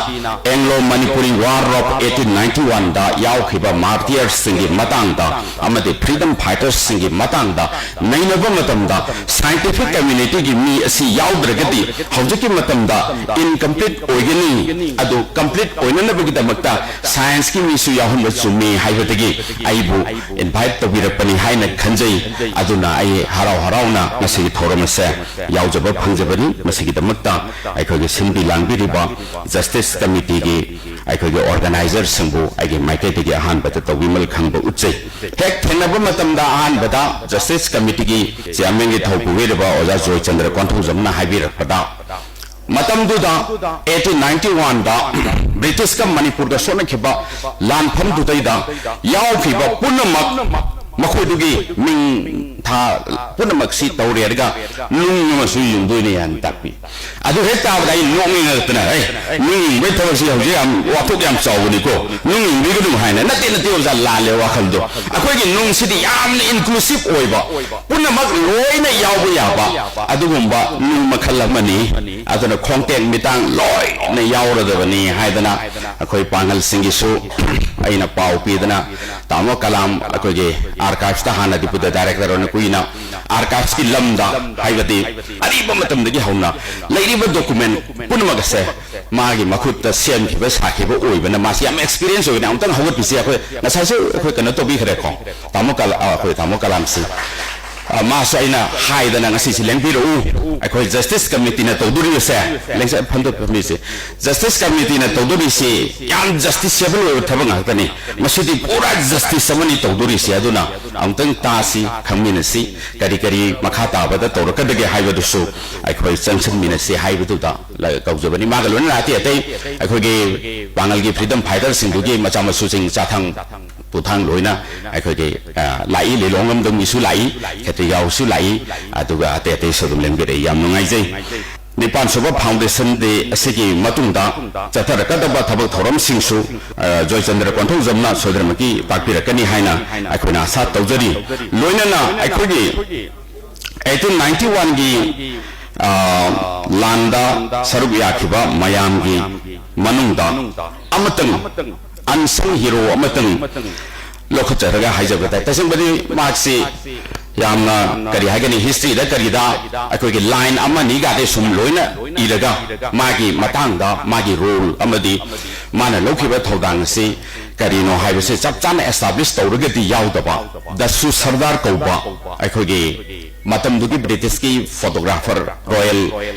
Anglo Manipuri war of eighteen ninety ꯋꯥꯟꯗ ꯌꯥꯎꯈꯤꯕ ꯃꯥꯔꯇꯤꯌꯔꯁꯤꯡꯒꯤ ꯃꯇꯥꯡꯗ ꯑꯃꯗꯤ ꯐ꯭ꯔꯤꯗꯝ ꯐꯥꯏꯇꯔꯁꯤꯡꯒꯤ ꯃꯇꯥꯡꯗ ꯅꯩꯅꯕ ꯃꯇꯝꯗ ꯁꯥꯏꯟꯇꯤꯐꯤꯛ ꯀꯝꯃ꯭ꯌꯨꯅꯤꯇꯤꯒꯤ ꯃꯤ ꯑꯁꯤ ꯌꯥꯎꯗ꯭ꯔꯒꯗꯤ ꯍꯧꯖꯤꯛꯀꯤ ꯃꯇꯝꯗ ꯏꯟꯀꯝꯄ꯭ꯂꯤꯠ ꯑꯣꯏꯒꯅꯤ꯫ ꯑꯗꯨ ꯀꯝꯄ꯭ꯂꯤꯠ ꯑꯣꯏꯅꯅꯕꯒꯤꯗꯃꯛꯇ ꯁꯥꯏꯟꯁꯀꯤ ꯃꯤꯁꯨ ꯌꯥꯎꯍꯟꯕ ꯆꯨꯝꯃꯤ ꯍꯥꯏꯕꯗꯒꯤ ꯑꯩꯕꯨ ꯏꯟꯚꯥꯏꯠ ꯇꯧꯕꯤꯔꯛꯄꯅꯤ ꯍꯥꯏꯅ ꯈꯟꯖꯩ꯫ ꯑꯗꯨꯅ ꯑꯩ ꯍꯔꯥꯎ ꯍꯔꯥꯎꯅ ꯉꯁꯤꯒꯤ ꯊꯧꯔꯝ ꯑꯁꯦ ꯌꯥꯎꯖꯕ ꯐꯪꯖꯕꯅꯤ꯫ ꯃꯁꯤꯒꯤꯗꯃꯛꯇ ꯑꯩꯈꯣꯏꯒꯤ ꯁꯤꯟꯕꯤ ꯂꯥꯡꯕꯤꯔꯤꯕ ꯖꯁꯇꯤꯁ ꯀꯃꯤꯇꯤꯒꯤ ꯑꯩꯈꯣꯏꯒꯤ ꯑꯣꯔꯒꯅꯥꯏꯖꯔꯁꯤꯡꯕꯨ ꯑꯩꯒꯤ ꯃꯥꯏꯀꯩꯗꯒꯤ ꯑꯍꯥꯟꯕꯗ ꯇꯧꯕꯤꯃꯜ ꯈꯪꯕ ꯎꯠꯆꯩ꯫ ꯍꯦꯛ ꯊꯦꯡꯅꯕ ꯃꯇꯝꯗ ꯑꯍꯥꯟꯕꯗ ꯖꯁꯇꯤꯁ ꯀꯃꯤꯇꯤꯒꯤ ꯆꯤꯌꯥꯔꯃꯦꯟꯒꯤ ꯊꯧ ꯄꯨꯕꯤꯔꯤꯕ ꯑꯣꯖꯥ ꯖꯣꯏꯆꯟꯗ꯭ꯔ ꯀꯣꯟꯊꯧꯖꯝꯅ ꯍꯥꯏꯕꯤꯔꯛꯄꯗ, ꯃꯇꯝꯗꯨꯗ ꯑꯩꯠꯇꯤꯟ ꯅꯥꯏꯟꯇꯤ ꯋꯥꯟꯗ ꯕ꯭ꯔꯤꯇꯤꯁꯀ ꯃꯅꯤꯄꯨꯔꯗ ꯁꯣꯛꯅꯈꯤꯕ ꯂꯥꯟꯐꯝꯗꯨꯗꯩꯗ ꯌꯥꯎꯈꯤꯕ ꯄꯨꯝꯅꯃꯛ ꯃꯈꯣꯏꯗꯨꯒꯤ ꯃꯤꯡ ꯊꯥ ꯄꯨꯝꯅꯃꯛꯁꯤ ꯇꯧꯔꯦꯔꯒ ꯅꯨꯡ ꯑꯃꯁꯨ ꯌꯨꯡꯗꯣꯏꯅꯦ ꯍꯥꯏꯅ ꯇꯥꯛꯄꯤ꯫ ꯑꯗꯨ ꯍꯦꯛ ꯇꯥꯕꯗ ꯑꯩ ꯅꯣꯛꯅꯤꯡꯉꯛꯇꯅ, "ꯑꯦ, ꯅꯨꯡ ꯌꯨꯡꯕꯒꯤ ꯊꯕꯛꯁꯤ ꯍꯧꯖꯤꯛ ꯌꯥꯝ ꯋꯥꯊꯣꯛ ꯌꯥꯝ ꯆꯥꯎꯕꯅꯤꯀꯣ, ꯅꯨꯡ ꯌꯨꯡꯕꯤꯒꯅꯨ" ꯍꯥꯏꯅ꯫ "ꯅꯠꯇꯦ, ꯅꯠꯇꯦ ꯑꯣꯖꯥ, ꯂꯥꯜꯂꯦ ꯋꯥꯈꯜꯗꯣ꯫ ꯑꯩꯈꯣꯏꯒꯤ ꯅꯨꯡꯁꯤꯗꯤ ꯌꯥꯝꯅ ꯏꯟꯀ꯭ꯂꯨꯁꯤꯞ ꯑꯣꯏꯕ, ꯄꯨꯝꯅꯃꯛ ꯂꯣꯏꯅ ꯌꯥꯎꯕ ꯌꯥꯕ ꯑꯗꯨꯒꯨꯝꯕ ꯅꯨꯡ ꯃꯈꯜ ꯑꯃꯅꯤ꯫ ꯑꯗꯨꯅ ꯈꯣꯡꯇꯦꯛ ꯃꯤꯇꯥꯡ ꯂꯣꯏꯅ ꯌꯥꯎꯔꯗꯕꯅꯤ" ꯍꯥꯏꯗꯅ ꯑꯩꯈꯣꯏ ꯄꯥꯡꯒꯜꯁꯤꯡꯒꯤꯁꯨ ꯑꯩꯅ ꯄꯥꯎ ꯄꯤꯗꯅ, ꯇꯥꯃꯣ ꯀꯂꯥꯝ ꯑꯩꯈꯣꯏꯒꯤ ꯑꯥꯔꯀꯥꯏꯚꯁꯇ ꯍꯥꯟꯅ ꯗꯤꯄꯨꯇꯤ ꯗꯥꯏꯔꯦꯛꯇꯔ ꯑꯣꯏꯅ ꯀꯨꯏꯅ ꯑꯥꯔꯀꯥꯏꯚꯁꯀꯤ ꯂꯝꯗ, ꯍꯥꯏꯕꯗꯤ ꯑꯔꯤꯕ ꯃꯇꯝꯗꯒꯤ ꯍꯧꯅ ꯂꯩꯔꯤꯕ ꯗꯣꯀꯨꯃꯦꯟ ꯄꯨꯝꯅꯃꯛ ꯑꯁꯦ ꯃꯥꯒꯤ ꯃꯈꯨꯠꯇ ꯁꯦꯝꯈꯤꯕ ꯁꯥꯈꯤꯕ ꯑꯣꯏꯕꯅ ꯃꯥꯁꯤ ꯌꯥꯝ ꯑꯦꯛꯁꯄꯤꯔꯤꯌꯦꯟꯁ ꯑꯣꯏꯕꯅ ꯑꯃꯨꯛꯇꯪ ꯍꯧꯒꯠꯄꯤꯁꯤ꯫ ꯑꯩꯈꯣꯏ ꯉꯁꯥꯏꯁꯨ ꯑꯩꯈꯣꯏ ꯀꯩꯅꯣ ꯇꯧꯕꯤꯈ꯭ꯔꯦꯀꯣ, ꯇꯥꯃꯣ ꯀꯂꯥ-, ꯑ, ꯑꯩꯈꯣꯏ ꯇꯥꯃꯣ ꯀꯂꯥꯝꯁꯤ꯫ ꯑ, ꯃꯥꯁꯨ ꯑꯩꯅ ꯍꯥꯏꯗꯅ ꯉꯁꯤꯁꯤ ꯂꯦꯡꯕꯤꯔꯛꯎ, ꯑꯩꯈꯣꯏ Justice Committeeꯅ ꯇꯧꯗꯣꯔꯤꯕꯁꯦ, ꯂꯦꯡꯁ-, ꯐꯝꯗꯣꯛ-, ꯐꯝꯃꯤꯁꯦ, Justice Committeeꯅ ꯇꯧꯗꯣꯔꯤꯁꯤ ꯌꯥꯝ justiciable ꯑꯣꯏꯕ ꯊꯕꯛ ꯉꯥꯛꯇꯅꯤ꯫ ꯃꯁꯤꯗꯤ ꯄꯨꯔꯥ justice ꯑꯃꯅꯤ ꯇꯧꯗꯣꯔꯤꯁꯤ꯫ ꯑꯗꯨꯅ ꯑꯃꯨꯛꯇꯪ ꯇꯥꯁꯤ, ꯈꯪꯃꯤꯟꯅꯁꯤ, ꯀꯔꯤ ꯀꯔꯤ ꯃꯈꯥ ꯇꯥꯕꯗ ꯇꯧꯔꯛꯀꯗꯒꯦ ꯍꯥꯏꯕꯗꯨꯁꯨ ꯑꯩꯈꯣꯏ ꯆꯪꯁꯤꯟꯃꯤꯟꯅꯁꯤ ꯍꯥꯏꯕꯗꯨꯗ ꯂ-, ꯀꯧꯖꯕꯅꯤ꯫ ꯃꯥꯒ ꯂꯣꯏꯅꯅ ꯑꯇꯩ ꯑꯇꯩ ꯑꯩꯈꯣꯏꯒꯤ ꯄꯥꯡꯒꯜꯒꯤ freedom fighterꯁꯤꯡꯗꯨꯒꯤ ꯃꯆꯥ ꯃꯁꯨꯁꯤꯡ ꯆꯥꯊꯥꯡ ꯄꯨꯊꯥꯡ ꯂꯣꯏꯅ ꯑꯩꯈꯣꯏꯒꯤ, ꯑ, ꯂꯥꯛꯏ, ꯂꯤꯂꯣꯡꯂꯣꯝꯗꯒꯤꯁꯨ ꯂꯥꯛꯏ, ꯈꯦꯇ꯭ꯔꯤꯒꯥꯎꯁꯨ ꯂꯥꯛꯏ, ꯑꯗꯨꯒ ꯑꯇꯩ ꯑꯇꯩꯁꯨ ꯑꯗꯨꯝ ꯂꯦꯡꯕꯤꯔꯛꯏ꯫ ꯌꯥꯝ ꯅꯨꯡꯉꯥꯏꯖꯩ꯫ ꯅꯤꯄꯥꯟ ꯁꯨꯕ Foundation Day ꯑꯁꯤꯒꯤ ꯃꯇꯨꯡꯗ ꯆꯠꯊꯔꯛꯀꯗꯕ ꯊꯕꯛ ꯊꯧꯔꯝꯁꯤꯡꯁꯨ, ꯑ, ꯖꯣꯏꯆꯟꯗ꯭ꯔ ꯀꯣꯟꯊꯧꯖꯝꯅ ꯁꯣꯏꯗꯅꯃꯛꯀꯤ ꯇꯥꯛꯄꯤꯔꯛꯀꯅꯤ ꯍꯥꯏꯅ ꯑꯩꯈꯣꯏꯅ ꯑꯥꯁꯥ ꯇꯧꯖꯔꯤ꯫ ꯂꯣꯏꯅꯅ ꯑꯩꯈꯣꯏꯒꯤ eighteen ninety-oneꯒꯤ, ꯑ, ꯂꯥꯟꯗ ꯁꯔꯨꯛ ꯌꯥꯈꯤꯕ ꯃꯌꯥꯝꯒꯤ ꯃꯅꯨꯡꯗ ꯑꯃꯇꯪ unsung hero ꯑꯃꯇꯪ ꯂꯧꯈꯠꯆꯔꯒ ꯍꯥꯏꯖꯕ ꯇꯥꯏ꯫ ꯇꯁꯦꯡꯕꯗꯤ ꯃꯍꯥꯛꯁꯤ ꯌꯥꯝꯅ, ꯀꯔꯤ ꯍꯥꯏꯒꯅꯤ, historyꯗ ꯀꯔꯤꯗ ꯑꯩꯈꯣꯏꯒꯤ line ꯑꯃ ꯑꯅꯤꯒꯗꯤ ꯁꯨꯝ ꯂꯣꯏꯅ ꯏꯔꯒ ꯃꯥꯒꯤ ꯃꯇꯥꯡꯗ ꯃꯥꯒꯤ role ꯑꯃꯗꯤ ꯃꯥꯅ ꯂꯧꯈꯤꯕ ꯊꯧꯗꯥꯡ ꯑꯁꯤ ꯀꯔꯤꯅꯣ ꯍꯥꯏꯕꯁꯤ ꯆꯞ ꯆꯥꯅ establish ꯇꯧꯔꯒꯗꯤ ꯌꯥꯎꯗꯕ, ꯗꯁꯨ ꯁꯔꯗꯥꯔ ꯀꯧꯕ ꯑꯩꯈꯣꯏꯒꯤ ꯃꯇꯝꯗꯨꯒꯤ Britishꯀꯤ photographer, royal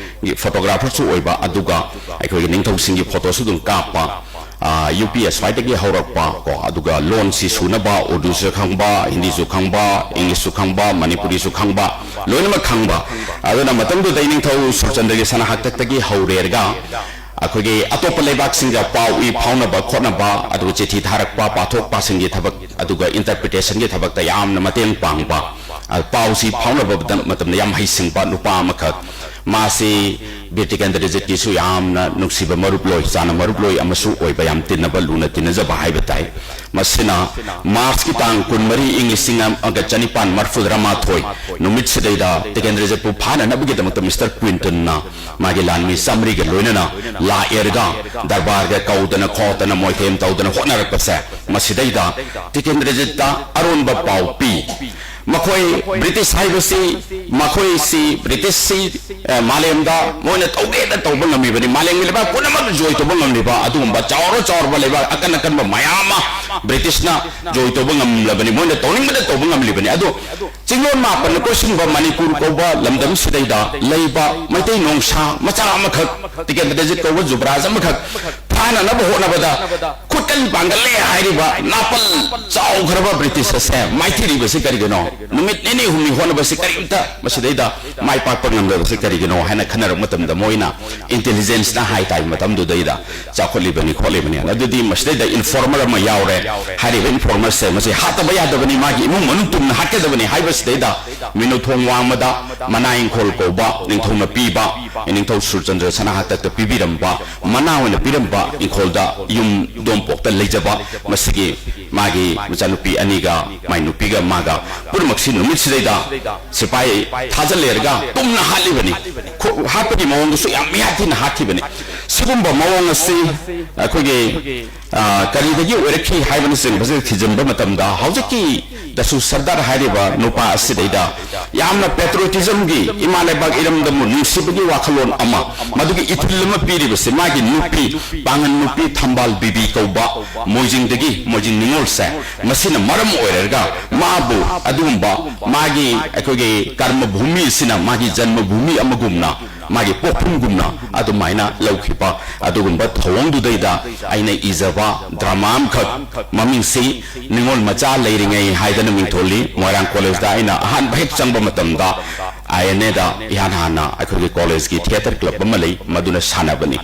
photographerꯁꯨ ꯑꯣꯏꯕ, ꯑꯗꯨꯒ ꯑꯩꯈꯣꯏꯒꯤ ꯅꯤꯡꯊꯧꯁꯤꯡꯒꯤ photoꯁꯨ ꯑꯗꯨꯝ ꯀꯥꯞꯄ, ꯑ, ꯌꯨ ꯄꯤ ꯑꯦꯁ ꯋꯥꯏꯗꯒꯤ ꯍꯧꯔꯛꯄ ꯀꯣ, ꯑꯗꯨꯒ ꯂꯣꯟꯁꯤ ꯁꯨꯅꯕ ꯎꯔꯗꯨꯁꯨ ꯈꯪꯕ, ꯍꯤꯟꯗꯤꯁꯨ ꯈꯪꯕ, ꯏꯪꯂꯤꯁꯁꯨ ꯈꯪꯕ, ꯃꯅꯤꯄꯨꯔꯤꯁꯨ ꯈꯪꯕ, ꯂꯣꯏꯅꯃꯛ ꯈꯪꯕ꯫ ꯑꯗꯨꯅ ꯃꯇꯝꯗꯨꯗ ꯏꯅꯤꯡꯊꯧ ꯁꯨꯔꯆꯟꯗ꯭ꯔꯒꯤ ꯁꯅꯥ ꯍꯥꯛꯇꯛꯇꯒꯤ ꯍꯧꯔꯦꯔꯒ ꯑꯩꯈꯣꯏꯒꯤ ꯑꯇꯣꯞꯄ ꯂꯩꯕꯥꯛꯁꯤꯡꯒ ꯄꯥꯎ ꯏ ꯐꯥꯎꯅꯕ ꯈꯣꯠꯅꯕ, ꯑꯗꯨꯒ ꯆꯤꯊꯤ ꯊꯥꯔꯛꯄ, ꯄꯥꯊꯣꯛ ꯄꯥꯁꯤꯟꯒꯤ ꯊꯕꯛ, ꯑꯗꯨꯒ interpretationꯒꯤ ꯊꯕꯛꯇ ꯌꯥꯝꯅ ꯃꯇꯦꯡ ꯄꯥꯡꯕ, ꯑ, ꯄꯥꯎꯁꯤ ꯐꯥꯎꯅꯕ ꯃꯇꯝ-, ꯃꯇꯝꯗ ꯌꯥꯝ ꯍꯩꯁꯤꯡꯕ ꯅꯨꯄꯥ ꯑꯃꯈꯛ꯫ ꯃꯥꯁꯤ ꯕꯤꯔ ꯇꯤꯀꯦꯟꯗ꯭ꯔꯖꯤꯠꯀꯤꯁꯨ ꯌꯥꯝꯅ ꯅꯨꯡꯁꯤꯕ ꯃꯔꯨꯞ ꯂꯣꯏ, ꯆꯥꯅ ꯃꯔꯨꯞ ꯂꯣꯏ ꯑꯃꯁꯨ ꯑꯣꯏꯕ, ꯌꯥꯝ ꯇꯤꯟꯅꯕ, ꯂꯨꯅ ꯇꯤꯟꯅꯖꯕ ꯍꯥꯏꯕ ꯇꯥꯏ꯫ ꯃꯁꯤꯅ Marchꯀꯤ ꯇꯥꯡ ꯀꯨꯟꯃꯔꯤ, ꯏꯪ ꯂꯤꯁꯤꯡ ꯑꯃꯒ ꯆꯅꯤꯄꯥꯟ ꯃꯔꯤꯐꯨ ꯇꯔꯥꯃꯥꯊꯣꯏ ꯅꯨꯃꯤꯠꯁꯤꯗꯩꯗ ꯇꯤꯀꯦꯟꯗ꯭ꯔꯖꯤꯠꯄꯨ ꯐꯥꯅꯅꯕꯒꯤꯗꯃꯛꯇ Mister Quintonꯅ ꯃꯥꯒꯤ ꯂꯥꯟꯃꯤ ꯆꯥꯃꯔꯤꯒ ꯂꯣꯏꯅꯅ ꯂꯥꯛꯑꯦꯔꯒ ꯗꯔꯕꯥꯔꯒ ꯀꯧꯗꯅ ꯈꯣꯠꯇꯅ ꯃꯣꯏꯊꯦꯝ ꯇꯧꯗꯅ ꯍꯣꯠꯅꯔꯛꯄꯁꯦ, ꯃꯁꯤꯗꯩꯗ ꯇꯤꯀꯦꯟꯗ꯭ꯔꯖꯤꯠꯇ ꯑꯔꯣꯟꯕ ꯄꯥꯎ ꯄꯤ꯫ ꯃꯈꯣꯏ ꯕ꯭ꯔꯤꯇꯤꯁ ꯍꯥꯏꯕꯁꯤ, ꯃꯈꯣꯏꯁꯤ ꯕ꯭ꯔꯤꯇꯤꯁꯁꯤ, ꯑ, ꯃꯥꯂꯦꯝꯗ ꯃꯣꯏꯅ ꯇꯧꯒꯦꯅ ꯇꯧꯕ ꯉꯝꯃꯤꯕꯅꯤ꯫ ꯃꯥꯂꯦꯝꯒꯤ ꯂꯩꯕꯥꯛ ꯄꯨꯝꯅꯃꯛ ꯖꯣꯏ ꯇꯧꯕ ꯉꯝꯂꯤꯕ ꯑꯗꯨꯒꯨꯝꯕ ꯆꯥꯎꯔ ꯆꯥꯎꯔꯕ ꯂꯩꯕꯥꯛ ꯑꯀꯟ ꯑꯀꯟꯕ ꯃꯌꯥꯝ ꯑꯃ ꯕ꯭ꯔꯤꯇꯤꯁꯅ ꯖꯣꯏ ꯇꯧꯕ ꯉꯝꯂꯕꯅꯤ꯫ ꯃꯣꯏꯅ ꯇꯧꯅꯤꯡꯕꯗ ꯇꯧꯕ ꯉꯝꯂꯤꯕꯅꯤ꯫ ꯑꯗꯨ ꯆꯤꯡꯂꯣꯟ ꯃꯥꯄꯟꯅ ꯀꯣꯏꯁꯤꯟꯕ ꯃꯅꯤꯄꯨꯔ ꯀꯧꯕ ꯂꯝꯗꯝꯁꯤꯗꯩꯗ ꯂꯩꯕ ꯃꯩꯇꯩ ꯅꯣꯡꯁꯥ ꯃꯆꯥ ꯑꯃꯈꯛ, ꯇꯤꯀꯦꯟꯗ꯭ꯔꯖꯤꯠ ꯀꯧꯕ ꯖꯨꯕ꯭ꯔꯥꯖ ꯑꯃꯈꯛ ꯐꯥꯅꯅꯕ ꯍꯣꯠꯅꯕꯗ ꯈꯨꯠꯀꯟ ꯄꯥꯡꯒꯜꯂꯦ ꯍꯥꯏꯔꯤꯕ ꯅꯥꯄꯜ ꯆꯥꯎꯈ꯭ꯔꯕ ꯕ꯭ꯔꯤꯇꯤꯁ ꯑꯁꯦ ꯃꯥꯏꯊꯤꯔꯤꯕꯁꯤ ꯀꯔꯤꯒꯤꯅꯣ? ꯅꯨꯃꯤꯠ ꯅꯤꯅꯤ ꯍꯨꯝꯅꯤ ꯍꯣꯠꯅꯕꯁꯤ ꯀꯔꯤꯝꯇ ꯃꯁꯤꯗꯩꯗ ꯃꯥꯏ ꯄꯥꯛꯄ ꯉꯝꯗꯕꯁꯤ ꯀꯔꯤꯒꯤꯅꯣ ꯍꯥꯏꯅ ꯈꯟꯅꯔꯛꯄ ꯃꯇꯝꯗ, ꯃꯣꯏꯅ, ꯏꯟꯇꯦꯂꯤꯖꯦꯟꯁꯅ ꯍꯥꯏ ꯇꯥꯏ ꯃꯇꯝꯗꯨꯗꯩꯗ, ꯆꯥꯎꯈꯠꯂꯤꯕꯅꯤ ꯈꯣꯠꯂꯤꯕꯅꯤ꯫ ꯑꯗꯨꯗꯤ ꯃꯁꯤꯗꯩꯗ ꯏꯟꯐꯣꯔꯃꯔ ꯑꯃ ꯌꯥꯎꯔꯦ꯫ ꯍꯥꯏꯔꯤꯕ ꯏꯟꯐꯣꯔꯃꯔꯁꯦ ꯃꯁꯤ ꯍꯥꯠꯇꯕ ꯌꯥꯗꯕꯅꯤ, ꯃꯥꯒꯤ ꯏꯃꯨꯡ ꯃꯅꯨꯡ ꯇꯨꯝꯅ ꯍꯥꯠꯀꯗꯕꯅꯤ ꯍꯥꯏꯕꯁꯤꯗꯩꯗ ꯃꯤꯅꯨꯊꯣꯡ ꯋꯥꯡꯃꯗ ꯃꯅꯥ ꯏꯪꯈꯣꯜ ꯀꯧꯕ ꯅꯤꯡꯊꯧꯅ ꯄꯤꯕ, ꯅꯤꯡꯊꯧ ꯁꯨꯔꯆꯟꯗ꯭ꯔ ꯁꯅꯥꯍꯥꯛꯇꯛꯇ ꯄꯤꯕꯤꯔꯝꯕ ꯃꯅꯥ ꯑꯣꯏꯅ ꯄꯤꯔꯝꯕ ꯏꯪꯈꯣꯜꯗ ꯌꯨꯝ ꯗꯣꯝꯄꯣꯛꯇ ꯂꯩꯖꯕ ꯃꯁꯤꯒꯤ ꯃꯥꯒꯤ ꯃꯆꯥꯅꯨꯄꯤ ꯑꯅꯤꯒ ꯃꯥꯏ ꯅꯨꯄꯤꯒ ꯃꯥꯒ ꯄꯨꯝꯅꯃꯛꯁꯤ ꯅꯨꯃꯤꯠꯁꯤꯗꯩꯗ ꯁꯤꯐꯥꯏ ꯊꯥꯖꯤꯜꯂꯦꯔꯒ ꯇꯨꯝꯅ ꯍꯥꯠꯂꯤꯕꯅꯤ꯫ ꯈꯣ-, ꯍꯥꯠꯄꯒꯤ ꯃꯑꯣꯡꯗꯨꯁꯨ ꯌꯥꯝ ꯃꯤꯌꯥꯊꯤꯅ ꯍꯥꯠꯈꯤꯕꯅꯤ꯫ ꯁꯤꯒꯨꯝꯕ ꯃꯑꯣꯡ ꯑꯁꯤ ꯑꯩꯈꯣꯏꯒꯤ, ꯑ, ꯀꯔꯤꯗꯒꯤ ꯑꯣꯏꯔꯛꯈꯤ ꯍꯥꯏꯕꯅꯆꯤꯡꯕꯁꯤ ꯊꯤꯖꯤꯟꯕ ꯃꯇꯝꯗ, ꯍꯧꯖꯤꯛꯀꯤ ꯗꯁꯨ ꯁꯔꯗꯥꯔ ꯍꯥꯏꯔꯤꯕ ꯅꯨꯄꯥ ꯑꯁꯤꯗꯩꯗ ꯌꯥꯝꯅ ꯄꯦꯇ꯭ꯔꯣꯇꯤꯖꯝꯒꯤ, ꯏꯃꯥ ꯂꯩꯕꯥꯛ ꯏꯔꯝꯗꯝꯕꯨ ꯅꯨꯡꯁꯤꯕꯒꯤ ꯋꯥꯈꯜꯂꯣꯟ ꯑꯃ, ꯃꯗꯨꯒꯤ ꯏꯊꯤꯜ ꯑꯃ ꯄꯤꯔꯤꯕꯁꯤ ꯃꯥꯒꯤ ꯅꯨꯄꯤ, ꯄꯥꯡꯒꯟ ꯅꯨꯄꯤ ꯊꯝꯕꯥꯜ ꯕꯤꯕꯤ ꯀꯧꯕ ꯃꯣꯏꯖꯤꯡꯗꯒꯤ, ꯃꯣꯏꯖꯤꯡ ꯅꯤꯉꯣꯜꯁꯦ, ꯃꯁꯤꯅ ꯃꯔꯝ ꯑꯣꯏꯔꯒ ꯃꯥꯕꯨ ꯑꯗꯨꯒꯨꯝꯕ ꯃꯥꯒꯤ, ꯑꯩꯈꯣꯏꯒꯤ ꯀꯔꯃ ꯚꯨꯃꯤ ꯑꯁꯤꯅ ꯃꯥꯒꯤ ꯖꯟꯃ ꯚꯨꯃꯤ ꯑꯃꯒꯨꯝꯅ, ꯃꯥꯒꯤ ꯄꯣꯛꯐꯝꯒꯨꯝꯅ ꯑꯗꯨꯃꯥꯏꯅ ꯂꯧꯈꯤꯕ ꯑꯗꯨꯒꯨꯝꯕ ꯊꯧꯑꯣꯡꯗꯨꯗꯩꯗ ꯑꯩꯅ ꯏꯖꯕ ꯗ꯭ꯔꯃꯥ ꯑꯃꯈꯛ, ꯃꯃꯤꯡꯁꯤ ꯅꯤꯉꯣꯜ ꯃꯆꯥ ꯂꯩꯔꯤꯉꯩ ꯍꯥꯏꯗꯅ ꯃꯤꯡꯊꯣꯜꯂꯤ꯫ ꯃꯣꯏꯔꯥꯡ ꯀꯣꯂꯦꯖꯇ ꯑꯩꯅ ꯑꯍꯥꯟꯕ ꯍꯦꯛ ꯆꯪꯕ ꯃꯇꯝꯗ, ꯑꯥꯏ ꯑꯦꯟ ꯑꯦꯗ ꯏꯍꯥꯟ ꯍꯥꯟꯅ ꯑꯩꯈꯣꯏꯒꯤ ꯀꯣꯂꯦꯖꯀꯤ ꯊꯤꯌꯦꯇꯔ ꯀ꯭ꯂꯕ ꯑꯃ ꯂꯩ, ꯃꯗꯨꯅ ꯁꯥꯟꯅꯕꯅꯤ꯫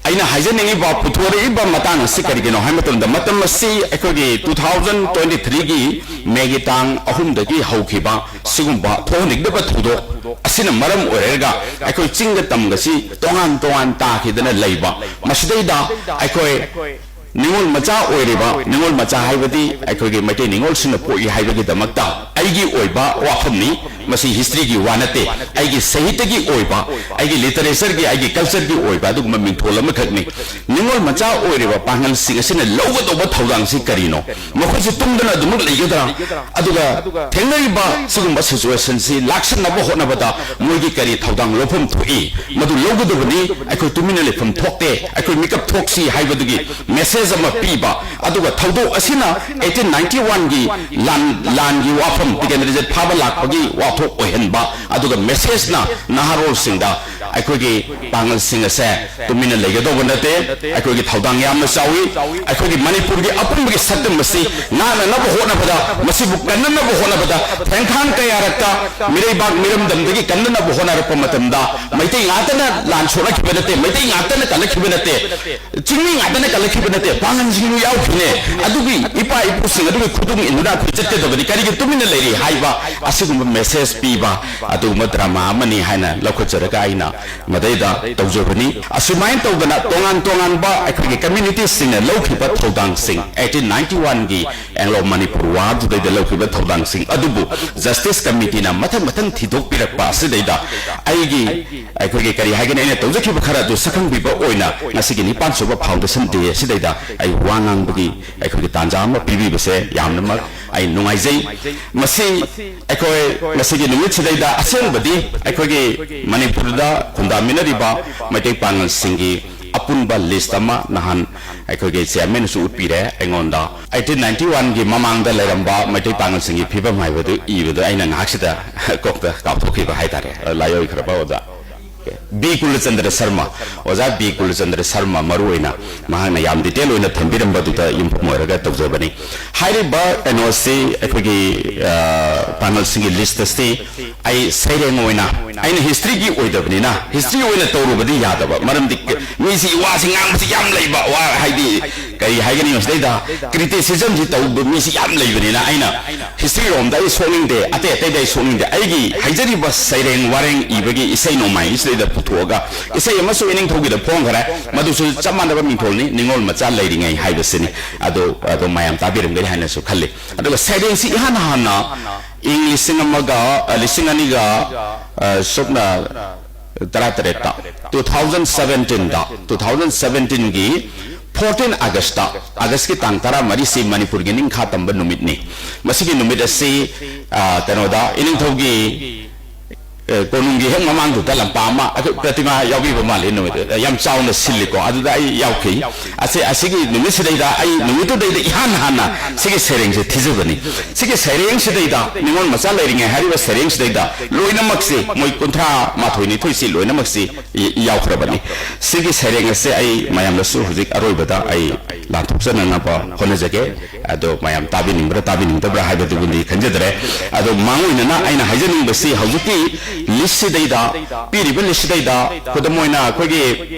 ꯑꯩꯅ ꯍꯥꯏꯖꯅꯤꯡꯉꯤꯕ, ꯄꯨꯊꯣꯔꯛꯏꯕ ꯃꯇꯥꯡ ꯑꯁꯤ ꯀꯔꯤꯒꯤꯅꯣ ꯍꯥꯏꯕ ꯃꯇꯝꯗ, ꯃꯇꯝ ꯑꯁꯤ ꯑꯩꯈꯣꯏꯒꯤ two thousand twenty threeꯒꯤ ꯃꯦꯒꯤ ꯇꯥꯡ ꯑꯍꯨꯝꯗꯒꯤ ꯍꯧꯈꯤꯕ ꯁꯤꯒꯨꯝꯕ ꯊꯣꯛꯍꯟꯅꯤꯡꯗꯕ ꯊꯧꯗꯣꯛ ꯑꯁꯤꯅ ꯃꯔꯝ ꯑꯣꯏꯔꯒ ꯑꯩꯈꯣꯏ ꯆꯤꯡꯒ ꯇꯝꯒꯁꯤ ꯇꯣꯉꯥꯟ ꯇꯣꯉꯥꯟ ꯇꯥꯈꯤꯗꯅ ꯂꯩꯕ꯫ ꯃꯁꯤꯗꯩꯗ ꯑꯩꯈꯣꯏ ꯅꯤꯉꯣꯜ ꯃꯆꯥ ꯑꯣꯏꯔꯤꯕ, ꯅꯤꯉꯣꯜ ꯃꯆꯥ ꯍꯥꯏꯕꯗꯤ ꯑꯩꯈꯣꯏꯒꯤ ꯃꯩꯇꯩ ꯅꯤꯉꯣꯜꯁꯤꯡꯅ ꯄꯣꯛꯏ ꯍꯥꯏꯕꯒꯤꯗꯃꯛꯇ ꯑꯩꯒꯤ ꯑꯣꯏꯕ ꯋꯥꯐꯝꯅꯤ꯫ ꯃꯁꯤ ꯍꯤꯁꯇ꯭ꯔꯤꯒꯤ ꯋꯥ ꯅꯠꯇꯦ, ꯑꯩꯒꯤ ꯁꯥꯍꯤꯇ꯭ꯌꯒꯤ ꯑꯣꯏꯕ, ꯑꯩꯒꯤ ꯂꯤꯇꯔꯦꯆꯔꯒꯤ, ꯑꯩꯒꯤ ꯀꯜꯆꯔꯒꯤ ꯑꯣꯏꯕ ꯑꯗꯨꯒꯨꯝꯕ ꯃꯤꯡꯊꯣꯜ ꯑꯃꯈꯛꯅꯤ꯫ ꯅꯤꯉꯣꯜ ꯃꯆꯥ ꯑꯣꯏꯔꯤꯕ ꯄꯥꯡꯒꯜꯁꯤꯡ ꯑꯁꯤꯅ ꯂꯧꯒꯗꯧꯕ ꯊꯧꯗꯥꯡꯁꯤ ꯀꯔꯤꯅꯣ? ꯃꯈꯣꯏꯁꯤ ꯇꯨꯝꯗꯅ ꯑꯗꯨꯃꯛ ꯂꯩꯒꯗ꯭ꯔꯥ? ꯑꯗꯨꯒ ꯊꯦꯡꯅꯔꯤꯕ ꯁꯤꯒꯨꯝꯕ ꯁꯤꯆꯨꯋꯦꯁꯟꯁꯤ ꯂꯥꯛꯁꯟꯅꯕ ꯍꯣꯠꯅꯕꯗ ꯃꯣꯏꯒꯤ ꯀꯔꯤ ꯊꯧꯗꯥꯡ ꯂꯧꯐꯝ ꯊꯣꯛꯏ? ꯃꯗꯨ ꯂꯧꯒꯗꯕꯅꯤ꯫ ꯑꯩꯈꯣꯏ ꯇꯨꯃꯤꯟꯅ ꯂꯩꯐꯝ ꯊꯣꯛꯇꯦ, ꯑꯩꯈꯣꯏ ꯃꯤꯀꯞ ꯊꯣꯛꯁꯤ ꯍꯥꯏꯕꯗꯨꯒꯤ ꯃꯦꯁꯦꯖ ꯑꯃ ꯄꯤꯕ꯫ ꯑꯗꯨꯒ ꯊꯧꯗꯣꯛ ꯑꯁꯤꯅ eighteen ninety one ꯒꯤ ꯂꯥꯟ, ꯂꯥꯟꯒꯤ ꯋꯥꯐꯝ, ꯇꯤꯀꯦꯟꯗ꯭ꯔꯖꯤꯠ ꯐꯥꯕ ꯂꯥꯛꯄꯒꯤ ꯋꯥꯊꯣꯛ ꯑꯣꯏꯍꯟꯕ, ꯑꯗꯨꯒ ꯃꯦꯁꯦꯖꯅ ꯅꯍꯥꯔꯣꯜꯁꯤꯡꯗ ꯑꯩꯈꯣꯏꯒꯤ ꯄꯥꯡꯒꯜꯁꯤꯡ ꯑꯁꯦ ꯇꯨꯃꯤꯟꯅ ꯂꯩꯒꯗꯧꯕ ꯅꯠꯇꯦ, ꯑꯩꯈꯣꯏꯒꯤ ꯊꯧꯗꯥꯡ ꯌꯥꯝꯅ ꯆꯥꯎꯏ, ꯑꯩꯈꯣꯏꯒꯤ ꯃꯅꯤꯄꯨꯔꯒꯤ ꯑꯄꯨꯟꯕꯒꯤ ꯁꯛꯇꯝ ꯑꯁꯤ ꯉꯥꯛꯅꯅꯕ ꯍꯣꯠꯅꯕꯗ, ꯃꯁꯤꯕꯨ ꯀꯟꯅꯅꯕ ꯍꯣꯠꯅꯕꯗ, ꯊꯦꯡꯈꯥꯡ ꯀꯌꯥꯔꯛꯇ ꯃꯤꯔꯩꯕꯥꯛ ꯃꯤꯔꯝꯗꯝꯗꯒꯤ ꯀꯟꯅꯅꯕ ꯍꯣꯠꯅꯔꯛꯄ ꯃꯇꯝꯗ ꯃꯩꯇꯩ ꯉꯥꯛꯇꯅ ꯂꯥꯟ ꯁꯣꯛꯅꯈꯤꯕ ꯅꯠꯇꯦ, ꯃꯩꯇꯩ ꯉꯥꯛꯇꯅ ꯀꯜꯂꯛꯈꯤꯕ ꯅꯠꯇꯦ, ꯆꯤꯡꯃꯤ ꯉꯥꯛꯇꯅ ꯀꯜꯂꯛꯈꯤꯕ ꯅꯠꯇꯦ, ꯄꯥꯡꯒꯜꯁꯤꯡꯁꯨ ꯌꯥꯎꯈꯤꯅꯦ꯫ ꯑꯗꯨꯒꯤ ꯏꯄꯥ ꯏꯄꯨꯁꯤꯡ ꯑꯗꯨꯒꯤ ꯈꯨꯗꯨꯡ ꯏꯟꯗꯨꯅ ꯑꯩꯈꯣꯏ ꯆꯠꯀꯗꯕꯅꯤ꯫ ꯀꯔꯤꯒꯤ ꯇꯨꯃꯤꯟꯅ ꯂꯩꯔꯤ ꯍꯥꯏꯕ ꯑꯁꯤꯒꯨꯝꯕ ꯃꯦꯁꯦꯖ ꯄꯤꯕ ꯑꯗꯨꯒꯨꯝꯕ ꯗ꯭ꯔꯃꯥ ꯑꯃꯅꯤ ꯍꯥꯏꯅ ꯂꯧꯈꯠꯆꯔꯒ ꯑꯩꯅ ꯃꯗꯩꯗ ꯇꯧꯖꯕꯅꯤ꯫ ꯑꯁꯨꯃꯥꯏꯅ ꯇꯧꯗꯅ ꯇꯣꯉꯥꯟ ꯇꯣꯉꯥꯟꯕ ꯑꯩꯈꯣꯏꯒꯤ ꯀꯝꯃ꯭ꯌꯨꯅꯤꯇꯤꯁꯤꯡꯅ ꯂꯧꯈꯤꯕ ꯊꯧꯗꯥꯡꯁꯤꯡ eighteen ninety one ꯒꯤ ꯑꯦꯡꯂꯣ ꯃꯅꯤꯄꯨꯔ ꯋꯥꯔꯗꯨꯗꯩꯗ ꯂꯧꯈꯤꯕ ꯊꯧꯗꯥꯡꯁꯤꯡ ꯑꯗꯨꯕꯨ ꯖꯁꯇꯤꯁ ꯀꯃꯤꯇꯤꯅ ꯃꯊꯪ ꯃꯊꯪ ꯊꯤꯗꯣꯛꯄꯤꯔꯛꯄ ꯑꯁꯤꯗꯩꯗ ꯑꯩꯒꯤ, ꯑꯩꯈꯣꯏꯒꯤ ꯀꯔꯤ ꯍꯥꯏꯒꯅꯤ, ꯑꯩꯅ ꯇꯧꯖꯈꯤꯕ ꯈꯔ ꯑꯗꯨ ꯁꯛꯈꯪꯕꯤꯕ ꯑꯣꯏꯅ ꯉꯁꯤꯒꯤ ꯅꯤꯄꯥꯟ ꯁꯨꯕ ꯐꯥꯎꯟꯗꯦꯁꯟ ꯗꯦ ꯑꯁꯤꯗꯩꯗ ꯑꯩ ꯋꯥ ꯉꯥꯡꯕꯒꯤ ꯑꯩꯈꯣꯏꯒꯤ ꯇꯥꯟꯖꯥ ꯑꯃ ꯄꯤꯕꯤꯕꯁꯦ ꯌꯥꯝꯅꯃꯛ ꯑꯩ ꯅꯨꯡꯉꯥꯏꯖꯩ꯫ ꯃꯁꯤ ꯑꯩꯈꯣꯏ ꯉꯁꯤꯒꯤ ꯅꯨꯃꯤꯠꯁꯤꯗꯩꯗ ꯑꯁꯦꯡꯕꯗꯤ ꯑꯩꯈꯣꯏꯒꯤ ꯃꯅꯤꯄꯨꯔꯗ ꯈꯨꯟꯗꯥꯃꯤꯟꯅꯔꯤꯕ ꯃꯩꯇꯩ ꯄꯥꯉꯜꯁꯤꯡꯒꯤ ꯑꯄꯨꯟꯕ ꯂꯤꯁ ꯑꯃ ꯅꯍꯥꯟ ꯑꯩꯈꯣꯏꯒꯤ ꯆꯤꯌꯔꯃꯦꯟꯅꯁꯨ ꯎꯠꯄꯤꯔꯦ ꯑꯩꯉꯣꯟꯗ꯫ eighteen ninety one ꯒꯤ ꯃꯃꯥꯡꯗ ꯂꯩꯔꯝꯕ ꯃꯩꯇꯩ ꯄꯥꯉꯜꯁꯤꯡꯒꯤ ꯐꯤꯕꯝ ꯍꯥꯏꯕꯗꯨ ꯏꯕꯗꯨ ꯑꯩꯅ ꯉꯥꯏꯍꯥꯛꯁꯤꯗ ꯀꯣꯛꯇ ꯀꯥꯎꯊꯣꯛꯈꯤꯕ ꯍꯥꯏꯇꯥꯔꯦ, ꯂꯥꯏꯑꯣꯏꯈ꯭ꯔꯕ ꯑꯣꯖꯥ꯫ ꯕꯤ ꯀꯨꯂꯆꯟꯗ꯭ꯔ ꯁꯔꯃ, ꯑꯣꯖꯥ ꯕꯤ ꯀꯨꯂꯆꯟꯗ꯭ꯔ ꯁꯔꯃ ꯃꯔꯨ ꯑꯣꯏꯅ ꯃꯍꯥꯛꯅ ꯌꯥꯝ ꯗꯤꯇꯦꯜ ꯑꯣꯏꯅ ꯊꯝꯕꯤꯔꯝꯕꯗꯨꯗ ꯌꯨꯝꯐꯝ ꯑꯣꯏꯔꯒ ꯇꯧꯖꯕꯅꯤ꯫ ꯍꯥꯏꯔꯤꯕ ꯀꯩꯅꯣꯁꯤ ꯑꯩꯈꯣꯏꯒꯤ, ꯑ, ꯄꯥꯉꯜꯁꯤꯡꯒꯤ ꯂꯤꯁ ꯑꯁꯤ ꯑꯩ ꯁꯩꯔꯦꯡ ꯑꯣꯏꯅ, ꯑꯩꯅ ꯍꯤꯁꯇ꯭ꯔꯤꯒꯤ ꯑꯣꯏꯗꯕꯅꯤꯅ ꯍꯤꯁꯇ꯭ꯔꯤ ꯑꯣꯏꯅ ꯇꯧꯔꯨꯕꯗꯤ ꯌꯥꯗꯕ, ꯃꯔꯝꯗꯤ ꯃꯤꯁꯤ ꯋꯥꯁꯤ ꯉꯥꯡꯕꯁꯤ ꯌꯥꯝ ꯂꯩꯕ, ꯋꯥ ꯍꯥꯏꯗꯤ ꯀꯔꯤ ꯍꯥꯏꯒꯅꯤ ꯃꯁꯤꯗꯩꯗ ꯀ꯭ꯔꯤꯇꯤꯁꯤꯖꯝꯁꯤ ꯇꯧꯕ ꯃꯤꯁꯤ ꯌꯥꯝ ꯂꯩꯕꯅꯤꯅ ꯑꯩꯅ ꯍꯤꯁꯇ꯭ꯔꯤ ꯔꯣꯝꯗ ꯑꯩ ꯁꯣꯛꯅꯤꯡꯗꯦ, ꯑꯇꯩ ꯑꯇꯩꯗ ꯑꯩ ꯁꯣꯛꯅꯤꯡꯗꯦ꯫ ꯑꯩꯒꯤ ꯍꯩꯖꯔꯤꯕ ꯁꯩꯔꯦꯡ ꯋꯥꯔꯦꯡ ꯏꯕꯒꯤ ꯏꯁꯩ ꯅꯣꯡꯃꯥꯏ ꯑꯁꯤꯗꯩꯗ ꯄꯨꯊꯣꯛꯑꯒ ꯏꯁꯩ ꯑꯃꯁꯨ ꯏꯅꯤꯡꯊꯧꯒꯤꯗ ꯐꯣꯡꯈ꯭ꯔꯦ, ꯃꯗꯨꯁꯨ ꯆꯞ ꯃꯥꯟꯅꯕ ꯃꯤꯡꯊꯣꯜꯅꯤ, ꯅꯤꯉꯣꯜ ꯃꯆꯥ ꯂꯩꯔꯤꯉꯩ ꯍꯥꯏꯕꯁꯤꯅꯤ꯫ ꯑꯗꯨ, ꯑꯗꯨ ꯃꯌꯥꯝ ꯇꯥꯕꯤꯔꯝꯒꯅꯤ ꯍꯥꯏꯅꯁꯨ ꯈꯜꯂꯤ꯫ ꯑꯗꯨꯒ ꯁꯩꯔꯦꯡꯁꯤ ꯏꯍꯥꯟ ꯍꯥꯟꯅ ꯏꯪ ꯂꯤꯁꯤꯡ ꯑꯃꯒ, ꯑ, ꯂꯤꯁꯤꯡ ꯑꯅꯤꯒ, ꯑ, ꯁꯨꯞꯅ ꯇꯔꯥꯇꯔꯦꯠꯇ, two thousand seventeen ꯗ, two thousand seventeen ꯒꯤ fourteen August ꯇ, August ꯀꯤ ꯇꯥꯡ ꯇꯔꯥꯃꯔꯤꯁꯤ ꯃꯅꯤꯄꯨꯔꯒꯤ ꯅꯤꯡꯈꯥ ꯇꯝꯕ ꯅꯨꯃꯤꯠꯅꯤ꯫ ꯃꯁꯤꯒꯤ ꯅꯨꯃꯤꯠ ꯑꯁꯤ, ꯑ, ꯀꯩꯅꯣꯗ, ꯏꯅꯤꯡꯊꯧꯒꯤ, ꯑ, ꯀꯣꯅꯨꯡꯒꯤ ꯍꯦꯛ ꯃꯃꯥꯡꯗꯨꯗ ꯂꯝꯄꯥꯛ ꯑꯃ, ꯑꯩꯈꯣꯏ ꯄ꯭ꯔꯇꯤꯃꯥ ꯌꯥꯎꯕꯤꯕ ꯃꯥꯜꯂꯤ ꯅꯨꯃꯤꯠ, ꯌꯥꯝ ꯆꯥꯎꯅ ꯁꯤꯜꯂꯤꯀꯣ꯫ ꯑꯗꯨꯗ ꯑꯩ ꯌꯥꯎꯈꯤ꯫ ꯑꯁꯤ, ꯑꯁꯤꯒꯤ ꯅꯨꯃꯤꯠꯁꯤꯗꯩꯗ ꯑꯩ ꯅꯨꯃꯤꯠꯇꯨꯗꯩꯗ ꯏꯍꯥꯟ ꯍꯥꯟꯅ ꯁꯤꯒꯤ ꯁꯩꯔꯦꯡꯁꯦ ꯊꯤꯖꯕꯅꯤ꯫ ꯁꯤꯒꯤ ꯁꯩꯔꯦꯡꯁꯤꯗꯩꯗ, "ꯅꯤꯉꯣꯜ ꯃꯆꯥ ꯂꯩꯔꯤꯉꯩ" ꯍꯥꯏꯔꯤꯕ ꯁꯩꯔꯦꯡꯁꯤꯗꯩꯗ ꯂꯣꯏꯅꯃꯛꯁꯤ, ꯃꯣꯏ ꯀꯨꯟꯊ꯭ꯔꯥ ꯃꯥꯊꯣꯏ ꯅꯤꯊꯣꯏꯁꯤ ꯂꯣꯏꯅꯃꯛꯁꯤ ꯌꯥꯎꯈ꯭ꯔꯕꯅꯤ꯫ ꯁꯤꯒꯤ ꯁꯩꯔꯦꯡ ꯑꯁꯦ ꯑꯩ ꯃꯌꯥꯝꯗꯁꯨ ꯍꯧꯖꯤꯛ ꯑꯔꯣꯏꯕꯗ ꯑꯩ ꯂꯥꯟꯊꯣꯛꯆꯅꯅꯕ ꯍꯣꯠꯅꯖꯒꯦ꯫ ꯑꯗꯣ ꯃꯌꯥꯝ ꯇꯥꯕꯤꯅꯤꯡꯕ꯭ꯔꯥ ꯇꯥꯕꯤꯅꯤꯡꯗꯕ꯭ꯔꯥ ꯍꯥꯏꯕꯗꯨꯕꯨꯗꯤ ꯈꯟꯖꯗ꯭ꯔꯦ꯫ ꯑꯗꯣ ꯃꯥꯡꯑꯣꯏꯅꯅ ꯑꯩꯅ ꯍꯥꯏꯖꯅꯤꯡꯕꯁꯤ, ꯍꯧꯖꯤꯛꯀꯤ ꯂꯤꯁꯁꯤꯗꯩꯗ, ꯄꯤꯔꯤꯕ ꯂꯤꯁꯁꯤꯗꯩꯗ, ꯈꯨꯗꯝ ꯑꯣꯏꯅ ꯑꯩꯈꯣꯏꯒꯤ,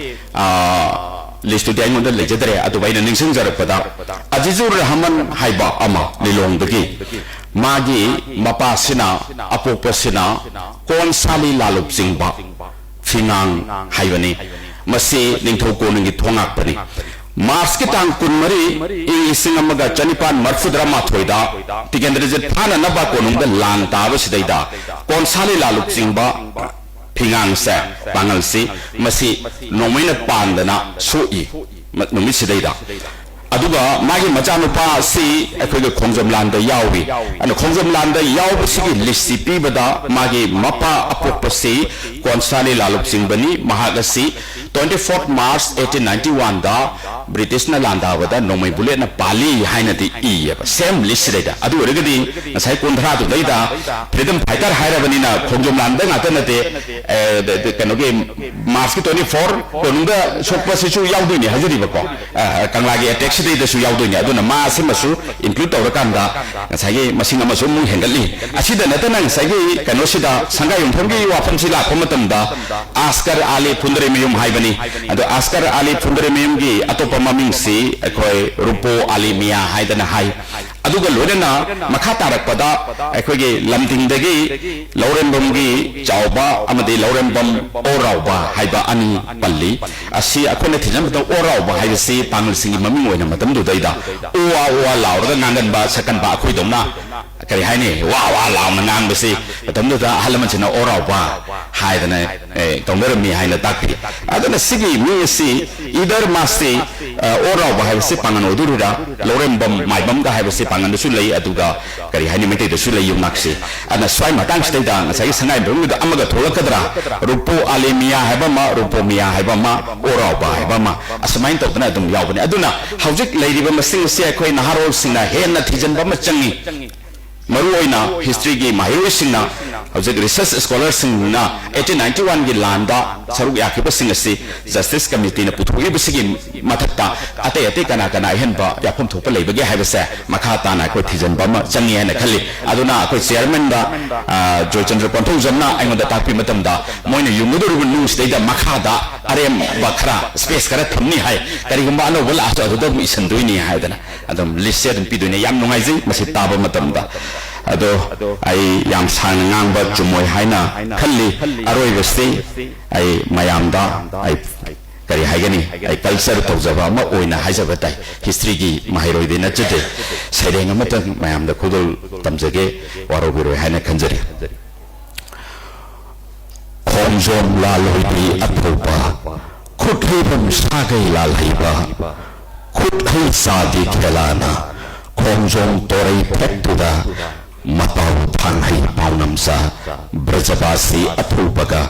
ꯑ, ꯂꯤꯁꯇꯨꯗꯤ ꯑꯩꯉꯣꯟꯗ ꯂꯩꯖꯗ꯭ꯔꯦ, ꯑꯗꯨꯕꯨ ꯑꯩꯅ ꯅꯤꯡꯁꯤꯡꯖꯔꯛꯄꯗ, ꯑꯖꯤꯖꯨꯔ ꯔꯍꯃꯟ ꯍꯥꯏꯕ ꯑꯃ ꯂꯤꯂꯣꯡꯗꯒꯤ, ꯃꯥꯒꯤ ꯃꯄꯥꯁꯤꯅ, ꯑꯄꯣꯛꯄꯁꯤꯅ ꯀꯣꯟꯁꯥꯂꯤ ꯂꯥꯂꯨꯞ ꯆꯤꯡꯕ ꯐꯤꯉꯥꯡ ꯍꯥꯏꯕꯅꯤ꯫ ꯃꯁꯤ ꯅꯤꯡꯊꯧ ꯀꯣꯅꯨꯡꯒꯤ ꯊꯣꯡꯉꯥꯛꯄꯅꯤ꯫ ꯃꯥꯔꯆꯀꯤ ꯇꯥꯡ ꯀꯨꯟꯃꯔꯤ, ꯏꯪ ꯂꯤꯁꯤꯡ ꯑꯃꯒ ꯆꯅꯤꯄꯥꯟ ꯃꯔꯤꯐꯨꯇꯔꯥꯃꯥꯊꯣꯏꯗ ꯇꯤꯀꯦꯟꯗ꯭ꯔꯖꯤꯠ ꯐꯥꯅꯅꯕ ꯀꯣꯅꯨꯡꯗ ꯂꯥꯟ ꯇꯥꯕꯁꯤꯗꯩꯗ ꯀꯣꯟꯁꯥꯂꯤ ꯂꯥꯂꯨꯞ ꯆꯤꯡꯕ ꯐꯤꯉꯥꯡꯁꯦ, ꯄꯥꯡꯒꯜꯁꯤ, ꯃꯁꯤ ꯅꯣꯡꯃꯩꯅ ꯄꯥꯟꯗꯅ ꯁꯣꯛꯏ꯫ ꯃ-, ꯅꯨꯃꯤꯠꯁꯤꯗꯩꯗ꯫ ꯑꯗꯨꯒ ꯃꯥꯒꯤ ꯃꯆꯥꯅꯨꯄꯥ ꯑꯁꯤ ꯑꯩꯈꯣꯏꯒꯤ ꯈꯣꯡꯖꯣꯝ ꯂꯥꯟꯗ ꯌꯥꯎꯏ꯫ ꯑꯗꯨꯅ ꯈꯣꯡꯖꯣꯝ ꯂꯥꯟꯗ ꯌꯥꯎꯕꯁꯤꯒꯤ ꯂꯤꯁꯁꯤ ꯄꯤꯕꯗ, ꯃꯥꯒꯤ ꯃꯄꯥ ꯑꯄꯣꯛꯄꯁꯤ ꯀꯣꯟꯁꯥꯂꯤ ꯂꯥꯂꯨꯞ ꯆꯤꯡꯕꯅꯤ꯫ ꯃꯍꯥꯛ ꯑꯁꯤ twenty fourth March eighteen ninety one ꯗ ꯕ꯭ꯔꯤꯇꯤꯁꯅ ꯂꯥꯟꯗꯥꯕꯗ ꯅꯣꯡꯃꯩ ꯕꯨꯂꯦꯠꯅ ꯄꯥꯜꯂꯤ ꯍꯥꯏꯅꯗꯤ ꯏꯌꯦꯕ, ꯁꯦꯝ ꯂꯤꯁꯁꯤꯗꯩꯗ꯫ ꯑꯗꯨ ꯑꯣꯏꯔꯒꯗꯤ ꯉꯁꯥꯏ ꯀꯨꯟꯊ꯭ꯔꯥꯗꯨꯗꯩꯗ freedom fighter ꯍꯥꯏꯔꯕꯅꯤꯅ ꯈꯣꯡꯖꯣꯝ ꯂꯥꯟꯗ ꯉꯥꯛꯇ ꯅꯠꯇꯦ, ꯑꯦ, ꯗ-, ꯗ-, ꯀꯩꯅꯣꯒꯤ ꯃꯥꯔꯆꯀꯤ twenty four ꯀꯣꯅꯨꯡꯗ ꯁꯣꯛꯄꯁꯤꯁꯨ ꯌꯥꯎꯗꯣꯏꯅꯤ ꯍꯥꯏꯖꯔꯤꯕꯀꯣ꯫ ꯑ, ꯀꯪꯂꯥꯒꯤ attack ꯁꯤꯗꯩꯗꯁꯨ ꯌꯥꯎꯗꯣꯏꯅꯤ꯫ ꯑꯗꯨꯅ ꯃꯥ ꯑꯁꯤꯃꯁꯨ include ꯇꯧꯔꯀꯥꯟꯗ ꯉꯁꯥꯏꯒꯤ ꯃꯁꯤꯡ ꯑꯃꯁꯨ ꯑꯃꯨꯛ ꯍꯦꯟꯒꯠꯂꯤ꯫ ꯑꯁꯤꯗ ꯅꯠꯇꯅ ꯉꯁꯥꯏꯒꯤ ꯀꯩꯅꯣꯁꯤꯗ ꯁꯪꯒꯥꯏꯌꯨꯝꯐꯝꯒꯤ ꯋꯥꯐꯝꯁꯤ ꯂꯥꯛꯄ ꯃꯇꯝꯗ ꯑꯁꯀꯔ ꯑꯂꯤ ꯐꯨꯟꯗ꯭ꯔꯩꯃꯌꯨꯝ ꯍꯥꯏꯕꯅꯤ꯫ ꯑꯗꯣ ꯑꯁꯀꯔ ꯑꯂꯤ ꯐꯨꯟꯗ꯭ꯔꯩꯃꯌꯨꯝꯒꯤ ꯑꯇꯣꯞꯄ ꯃꯃꯤꯡꯁꯤ ꯑꯩꯈꯣꯏ ꯔꯨꯄꯣ ꯑꯂꯤ ꯃꯤꯌꯥ ꯍꯥꯏꯗꯅ ꯍꯥꯏ꯫ ꯑꯗꯨꯒ ꯂꯣꯏꯅꯅ ꯃꯈꯥ ꯇꯥꯔꯛꯄꯗ ꯑꯩꯈꯣꯏꯒꯤ ꯂꯝꯗꯤꯡꯗꯒꯤ ꯂꯧꯔꯦꯝꯕꯝꯒꯤ ꯆꯥꯎꯕ ꯑꯃꯗꯤ ꯂꯧꯔꯦꯝꯕꯝ ꯑꯣꯔꯥꯎꯕ ꯍꯥꯏꯕ ꯑꯅꯤ ꯄꯜꯂꯤ꯫ ꯑꯁꯤ ꯑꯩꯈꯣꯏꯅ ꯊꯤꯖꯤꯟꯕꯗ ꯑꯣꯔꯥꯎꯕ ꯍꯥꯏꯕꯁꯤ ꯄꯥꯡꯒꯜꯁꯤꯡꯒꯤ ꯃꯃꯤꯡ ꯑꯣꯏꯅ ꯃꯇꯝꯗꯨꯗꯩꯗ ꯎ ꯋꯥ ꯎ ꯋꯥ ꯂꯥꯎꯔꯒ ꯉꯥꯡꯒꯟꯕ ꯁꯛꯀꯟꯕ ꯑꯩꯈꯣꯏꯗꯧꯅ ꯀꯔꯤ ꯍꯥꯏꯅꯤ, ꯋꯥ ꯋꯥ ꯂꯥꯎꯅ ꯉꯥꯡꯕꯁꯤ ꯃꯇꯝꯗꯨꯗ ꯑꯍꯜ ꯂꯃꯟꯁꯤꯡꯅ ꯑꯣꯔꯥꯎꯕ ꯍꯥꯏꯗꯅ ꯑꯦ, ꯇꯧꯅꯔꯝꯃꯤ ꯍꯥꯏꯅ ꯇꯥꯛꯄꯤ꯫ ꯑꯗꯨꯅ ꯁꯤꯒꯤ ꯃꯤ ꯑꯁꯤ ꯏꯗꯔ ꯃꯥꯁꯤ ꯑ, ꯑꯣꯔꯥꯎꯕ ꯍꯥꯏꯕꯁꯤ ꯄꯥꯡꯒꯟ ꯑꯣꯏꯗꯣꯔꯤꯔꯥ, ꯂꯧꯔꯦꯝꯕꯝ ꯃꯥꯏꯕꯝꯒ ꯍꯥꯏꯕꯁꯤ ꯄꯥꯡꯒꯟꯗꯁꯨ ꯂꯩ, ꯑꯗꯨꯒ ꯀꯔꯤ ꯍꯥꯏꯅꯤ, ꯃꯩꯇꯩꯗꯁꯨ ꯂꯩ ꯌꯨꯝꯅꯥꯛꯁꯤ꯫ ꯑꯗꯨꯅ ꯁ꯭ꯋꯥꯏ ꯃꯇꯥꯡꯁꯤꯗꯩꯗ ꯉꯁꯥꯏꯒꯤ ꯁꯉꯥꯏ ꯃꯔꯨꯝꯒꯤꯗ ꯑꯃꯒ ꯊꯣꯛꯂꯛꯀꯗ꯭ꯔꯥ, ꯔꯨꯄꯣ ꯑꯥꯂꯦꯃꯤꯌꯥ ꯍꯥꯏꯕ ꯑꯃ, ꯔꯨꯄꯣ ꯃꯤꯌꯥ ꯍꯥꯏꯕ ꯑꯃ, ꯑꯣꯔꯥꯎꯕ ꯍꯥꯏꯕ ꯑꯃ, ꯑꯁꯨꯃꯥꯏꯅ ꯇꯧꯗꯅ ꯑꯗꯨꯝ ꯌꯥꯎꯕꯅꯤ꯫ ꯑꯗꯨꯅ ꯍꯧꯖꯤꯛ ꯂꯩꯔꯤꯕ ꯃꯁꯤꯡ ꯑꯁꯤ ꯑꯩꯈꯣꯏ ꯅꯍꯥꯔꯣꯜꯁꯤꯡꯅ ꯍꯦꯟꯅ ꯊꯤꯖꯤꯟꯕ ꯑꯃ ꯆꯪꯉꯤ꯫ ꯃꯔꯨꯑꯣꯏꯅ ꯍꯤꯁꯇ꯭ꯔꯤꯒꯤ ꯃꯍꯩꯔꯣꯏꯁꯤꯡꯅ, ꯍꯧꯖꯤꯛ ꯔꯤꯁꯔꯁ ꯁ꯭ꯀꯣꯂꯔꯁꯤꯡꯅ ꯑꯩꯠꯇꯤꯟ ꯅꯥꯏꯟꯇꯤ ꯋꯥꯟꯒꯤ ꯂꯥꯟꯗ ꯁꯔꯨꯛ ꯌꯥꯈꯤꯕꯁꯤꯡ ꯑꯁꯤ ꯖꯁꯇꯤꯁ ꯀꯃꯤꯇꯤꯅ ꯄꯨꯊꯣꯛꯏꯕꯁꯤꯒꯤ ꯃꯊꯛꯇ ꯑꯇꯩ ꯑꯇꯩ ꯀꯅꯥ ꯀꯅꯥ ꯑꯍꯦꯟꯕ ꯌꯥꯐꯝ ꯊꯣꯛꯄ ꯂꯩꯕꯒꯦ ꯍꯥꯏꯕꯁꯦ ꯃꯈꯥ ꯇꯥꯅ ꯑꯩꯈꯣꯏ ꯊꯤꯖꯤꯟꯕ ꯑꯃ ꯆꯪꯉꯤ ꯍꯥꯏꯅ ꯈꯜꯂꯤ꯫ ꯑꯗꯨꯅ ꯑꯩꯈꯣꯏ ꯆꯤꯌꯔꯃꯦꯟꯗ, ꯑ, ꯖꯣꯏꯆꯟꯗ꯭ꯔ ꯀꯣꯟꯊꯧꯖꯝꯅ ꯑꯩꯉꯣꯟꯗ ꯇꯥꯛꯄꯤ ꯃꯇꯝꯗ ꯃꯣꯏꯅ ꯌꯨꯡꯒꯗꯧꯔꯤꯕ ꯅꯨꯡꯁꯤꯗꯩꯗ ꯃꯈꯥꯗ ꯑꯔꯦꯝꯕ ꯈꯔ, ꯁ꯭ꯄꯦꯁ ꯈꯔ ꯊꯝꯅꯤ ꯍꯥꯏ, ꯀꯔꯤꯒꯨꯝꯕ ꯑꯅꯧꯕ ꯂꯥꯛꯑꯁꯨ ꯑꯗꯨꯗ ꯑꯃꯨꯛ ꯏꯁꯤꯟꯗꯣꯏꯅꯤ ꯍꯥꯏꯗꯅ ꯑꯗꯨꯝ ꯂꯤꯁꯁꯦ ꯑꯗꯨꯝ ꯄꯤꯗꯣꯏꯅꯦ꯫ ꯌꯥꯝ ꯅꯨꯡꯉꯥꯏꯖꯩ ꯃꯁꯤ ꯇꯥꯕ ꯃꯇꯝꯗ꯫ ꯑꯗꯣ ꯑꯩ ꯌꯥꯝ ꯁꯥꯡꯅ ꯉꯥꯡꯕ ꯆꯨꯝꯃꯣꯏ ꯍꯥꯏꯅ ꯈꯜꯂꯤ꯫ ꯑꯔꯣꯏꯕꯁꯤ ꯑꯩ ꯃꯌꯥꯝꯗ ꯑꯩ ꯀꯔꯤ ꯍꯥꯏꯒꯅꯤ, ꯑꯩ ꯀꯜꯆꯔ ꯇꯧꯖꯕ ꯑꯃ ꯑꯣꯏꯅ ꯍꯥꯏꯖꯕ ꯇꯥꯏ꯫ ꯍꯤꯁꯇ꯭ꯔꯤꯒꯤ ꯃꯍꯩꯔꯣꯏꯗꯤ ꯅꯠꯆꯗꯦ, ꯁꯩꯔꯦꯡ ꯑꯃꯇꯪ ꯃꯌꯥꯝꯗ ꯈꯨꯗꯣꯜ ꯇꯝꯖꯒꯦ, ꯋꯥꯔꯧꯕꯤꯔꯣꯏ ꯍꯥꯏꯅ ꯈꯟꯖꯔꯤ꯫ ꯈꯣꯡꯖꯣꯝ ꯂꯥꯜꯍꯧꯕꯤ ꯑꯊꯧꯕ, ꯈꯨꯠꯍꯩꯕꯝ ꯁꯥꯒꯩ ꯂꯥꯜꯍꯩꯕ, ꯈꯨꯠꯍꯩ ꯆꯥꯗꯤ ꯈꯦꯂꯥꯅ, ꯈꯣꯡꯖꯣꯝ ꯇꯣꯔꯩ ꯐꯦꯛꯇꯨꯗ, ꯃꯇꯥꯎ ꯊꯥꯡꯍꯩ ꯄꯥꯎꯅꯝꯆꯥ, ꯕ꯭ꯔꯖꯕꯥꯁꯤ ꯑꯊꯧꯕꯒ,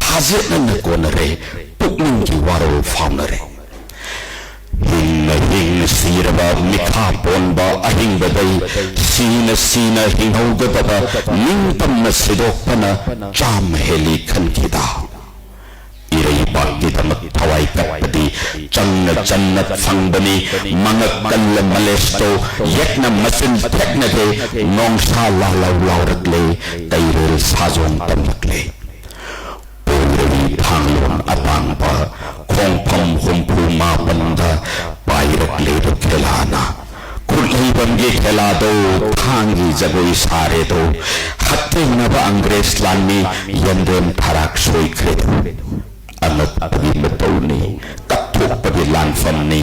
ꯊꯥꯖꯦꯠꯅꯅ ꯀꯣꯟꯅꯔꯦ, ꯄꯨꯛꯅꯤꯡꯒꯤ ꯋꯥꯔꯣꯜ ꯐꯥꯎꯅꯔꯦ꯫ ꯍꯤꯡꯅ ꯍꯤꯡꯅ ꯁꯤꯔꯕ ꯃꯤꯈꯥ ꯄꯣꯟꯕ ꯑꯍꯤꯡꯕꯗꯩ ꯁꯤꯅ ꯁꯤꯅ ꯍꯤꯡꯍꯧꯒꯗꯕ ꯅꯤꯡꯇꯝꯅ ꯁꯤꯗꯣꯛꯄꯅ ꯆꯥꯝꯃ ꯍꯦꯜꯂꯤ ꯈꯟꯈꯤꯗ꯫ ꯏꯔꯩꯕꯥꯛꯀꯤꯗꯃꯛ ꯊꯋꯥꯏ ꯀꯠꯄꯗꯤ ꯆꯪꯅ ꯆꯪꯅ ꯐꯪꯕꯅꯤ꯫ ꯃꯉꯛ ꯀꯜꯂ ꯃꯂꯦꯁꯇꯣ ꯌꯦꯛꯅ ꯃꯆꯤꯟ ꯊꯦꯛꯅꯗꯦ꯫ ꯅꯣꯡꯁꯥ ꯂꯥꯂꯧ ꯂꯥꯎꯔꯛꯂꯦ, ꯀꯩꯔꯦꯜ ꯁꯥꯖꯣꯡ ꯇꯝꯂꯛꯂꯦ꯫ ꯄꯣꯏꯔꯕꯤ ꯊꯥꯡꯂꯣꯟ ꯑꯇꯥꯡꯕ ꯈꯣꯡꯐꯝ ꯍꯨꯝꯐꯨ ꯃꯥꯄꯟꯗ ꯄꯥꯏꯔꯛꯂꯦ ꯔꯨꯈꯦꯂꯥꯅ꯫ ꯈꯨꯠ ꯑꯩꯕꯝꯒꯤ ꯈꯦꯂꯥꯗꯣ, ꯊꯥꯡꯒꯤ ꯖꯒꯣꯏ ꯁꯥꯔꯦꯗꯣ, ꯍꯛꯊꯦꯡꯅꯕ ꯑꯪꯒ꯭ꯔꯦꯖ ꯂꯥꯟꯃꯤ ꯌꯦꯟꯗꯦꯝ ꯊꯔꯥꯛ ꯁꯣꯏꯈ꯭ꯔꯦꯗꯣ꯫ ꯑꯉꯛꯄꯒꯤ ꯃꯇꯧꯅꯤ, ꯀꯠꯊꯣꯛꯄꯒꯤ ꯂꯥꯟꯐꯝꯅꯤ,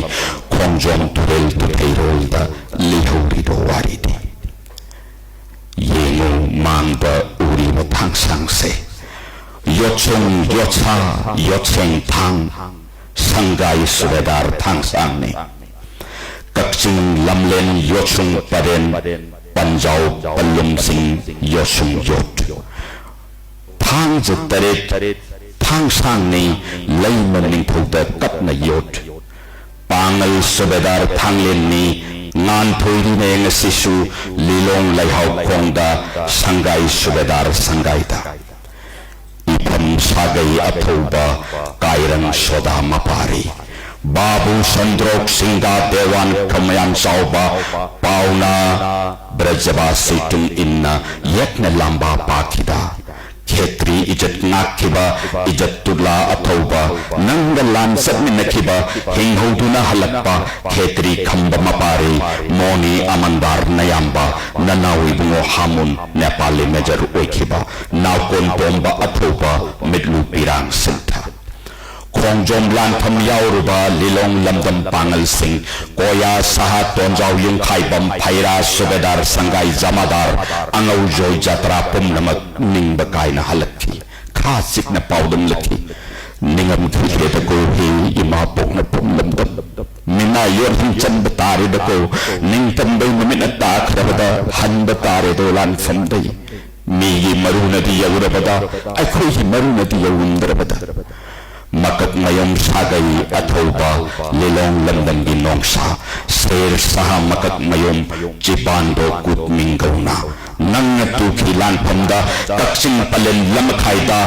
ꯈꯣꯡꯖꯣꯝ ꯇꯨꯔꯦꯜ ꯇꯨꯊꯩꯔꯣꯜꯗ ꯂꯤꯍꯧꯔꯤꯗꯣ ꯋꯥꯔꯤꯗꯤ꯫ ꯌꯦꯡꯉꯨ ꯃꯥꯡꯗ ꯎꯔꯤꯕ ꯊꯥꯡꯁꯥꯡꯁꯦ, ꯌꯣꯠꯁꯨꯡ, ꯌꯣꯠꯁꯥ, ꯌꯣꯠꯁꯦꯡ ꯊꯥꯡ, ꯁꯪꯒꯥꯏ ꯁꯨꯕꯦꯗꯥꯔ ꯊꯥꯡꯁꯥꯡꯅꯤ꯫ ꯀꯛꯆꯤꯡ ꯂꯝꯂꯦꯟ ꯌꯣꯠꯁꯨꯡ ꯄꯔꯦꯟ, ꯄꯟꯖꯥꯎ ꯄꯜꯂꯨꯝꯁꯤꯡ ꯌꯣꯠꯁꯨꯡ ꯌꯣꯠ꯫ ꯊꯥꯡꯖ ꯇꯔꯦꯠ ꯊꯥꯡꯁꯥꯡꯅꯤ, ꯂꯩꯃ ꯅꯤꯡꯊꯧꯗ ꯀꯠꯅ ꯌꯣꯠ꯫ ꯄꯥꯡꯒꯜ ꯁꯨꯕꯦꯗꯥꯔ ꯊꯥꯡꯂꯦꯟꯅꯤ, ꯉꯥꯟꯊꯣꯏꯔꯤꯅꯦ ꯉꯁꯤꯁꯨ ꯂꯤꯂꯣꯡ ꯂꯩꯍꯥꯎ ꯈꯣꯡꯗ ꯁꯪꯒꯥꯏ ꯁꯨꯕꯦꯗꯥꯔ ꯁꯪꯒꯥꯏꯗ꯫ ꯏꯐꯝ ꯁꯥꯒꯩ ꯑꯊꯧꯕ ꯀꯥꯏꯔꯪ ꯁꯣꯗꯥ ꯃꯄꯥꯔꯤ, ꯕꯥꯕꯨ ꯁꯟꯗ꯭ꯔꯣꯛ ꯁꯤꯡꯗꯥ ꯗꯦꯋꯥꯟ ꯈꯃꯌꯥꯝ ꯆꯥꯎꯕ ꯄꯥꯎꯅ ꯕ꯭ꯔꯖꯕꯥꯁꯤ ꯇꯨꯡ ꯏꯟꯅ ꯌꯦꯛꯅ ꯂꯥꯝꯕꯥ ꯄꯥꯈꯤꯗ꯫ ꯈꯦꯇ꯭ꯔꯤ ꯏꯖꯠ ꯉꯥꯛꯈꯤꯕ ꯏꯖꯠꯇꯨꯂꯥ ꯑꯊꯧꯕ, ꯅꯪꯒ ꯂꯥꯟ ꯆꯠꯃꯤꯟꯅꯈꯤꯕ, ꯍꯤꯡꯍꯧꯗꯨꯅ ꯍꯜꯂꯛꯄ ꯈꯦꯇ꯭ꯔꯤ ꯈꯝꯕ ꯃꯄꯥꯔꯤ, ꯃꯣꯅꯤ ꯑꯃꯟꯗꯥꯔ ꯅꯌꯥꯝꯕ, ꯅꯅꯥꯎ ꯏꯕꯨꯡꯉꯣ ꯍꯥꯃꯨꯟ ꯅꯦꯄꯥꯂꯤ ꯃꯦꯖꯔ ꯑꯣꯏꯈꯤꯕ, ꯅꯥꯎꯀꯣꯟ ꯇꯣꯝꯕ ꯑꯊꯧꯕ, ꯃꯤꯠꯂꯨ ꯄꯤꯔꯥꯡ ꯁꯤꯟꯊ꯫ ꯈꯣꯡꯖꯣꯝ ꯂꯥꯟꯐꯝ ꯌꯥꯎꯔꯨꯕ ꯂꯤꯂꯣꯡ ꯂꯝꯗꯝ ꯄꯥꯡꯒꯜꯁꯤꯡ, ꯀꯣꯌꯥ ꯁꯍꯥ ꯇꯣꯟꯖꯥꯎ ꯌꯨꯝꯈꯥꯏꯕꯝ ꯐꯩꯔꯥ ꯁꯨꯕꯦꯗꯥꯔ ꯁꯪꯒꯥꯏ ꯖꯃꯥꯗꯥꯔ ꯑꯉꯧꯖꯣꯏ ꯖꯇ꯭ꯔꯥ ꯄꯨꯝꯅꯃꯛ ꯅꯤꯡꯕ ꯀꯥꯏꯅ ꯍꯜꯂꯛꯈꯤ꯫ ꯈꯥ ꯆꯤꯛꯅ ꯄꯥꯎꯗꯝꯂꯛꯈꯤ꯫ ꯅꯤꯡꯉꯝꯈꯤꯗ꯭ꯔꯦꯗꯀꯣ ꯍꯦ ꯏꯃꯥ ꯄꯣꯛꯅꯐꯝ ꯂꯝꯗꯝ꯫ ꯃꯤꯅꯥ ꯌꯣꯠ ꯍꯨꯝ ꯆꯟꯕ ꯇꯥꯔꯦꯗꯀꯣ꯫ ꯅꯤꯡꯇꯝꯕꯩ ꯅꯨꯃꯤꯠꯅ ꯇꯥꯈ꯭ꯔꯕꯗ ꯍꯟꯕ ꯇꯥꯔꯦꯗꯣ ꯂꯥꯟꯐꯝꯗꯩ꯫ ꯃꯤꯒꯤ ꯃꯔꯨꯅꯗꯤ ꯌꯧꯔꯕꯗ, ꯑꯩꯈꯣꯏꯒꯤ ꯃꯔꯨꯅꯗꯤ ꯌꯧꯔꯝꯗ꯭ꯔꯕꯗ꯫ ꯃꯀꯛ ꯃꯌꯨꯝ ꯁꯥꯒꯩ ꯑꯊꯧꯕ, ꯂꯤꯂꯣꯡ ꯂꯝꯗꯝꯒꯤ ꯅꯣꯡꯁꯥ, ꯁꯦꯔ ꯁꯍꯥ ꯃꯀꯛ ꯃꯌꯨꯝ, ꯆꯤꯄꯥꯟꯗꯣ ꯀꯨꯠ ꯃꯤꯡꯒꯧꯅ꯫ ꯅꯪꯅ ꯇꯨꯈꯤ ꯂꯥꯟꯐꯝꯗ, ꯀꯛꯆꯤꯡ ꯄꯂꯦꯟ ꯂꯝꯈꯥꯏꯗ,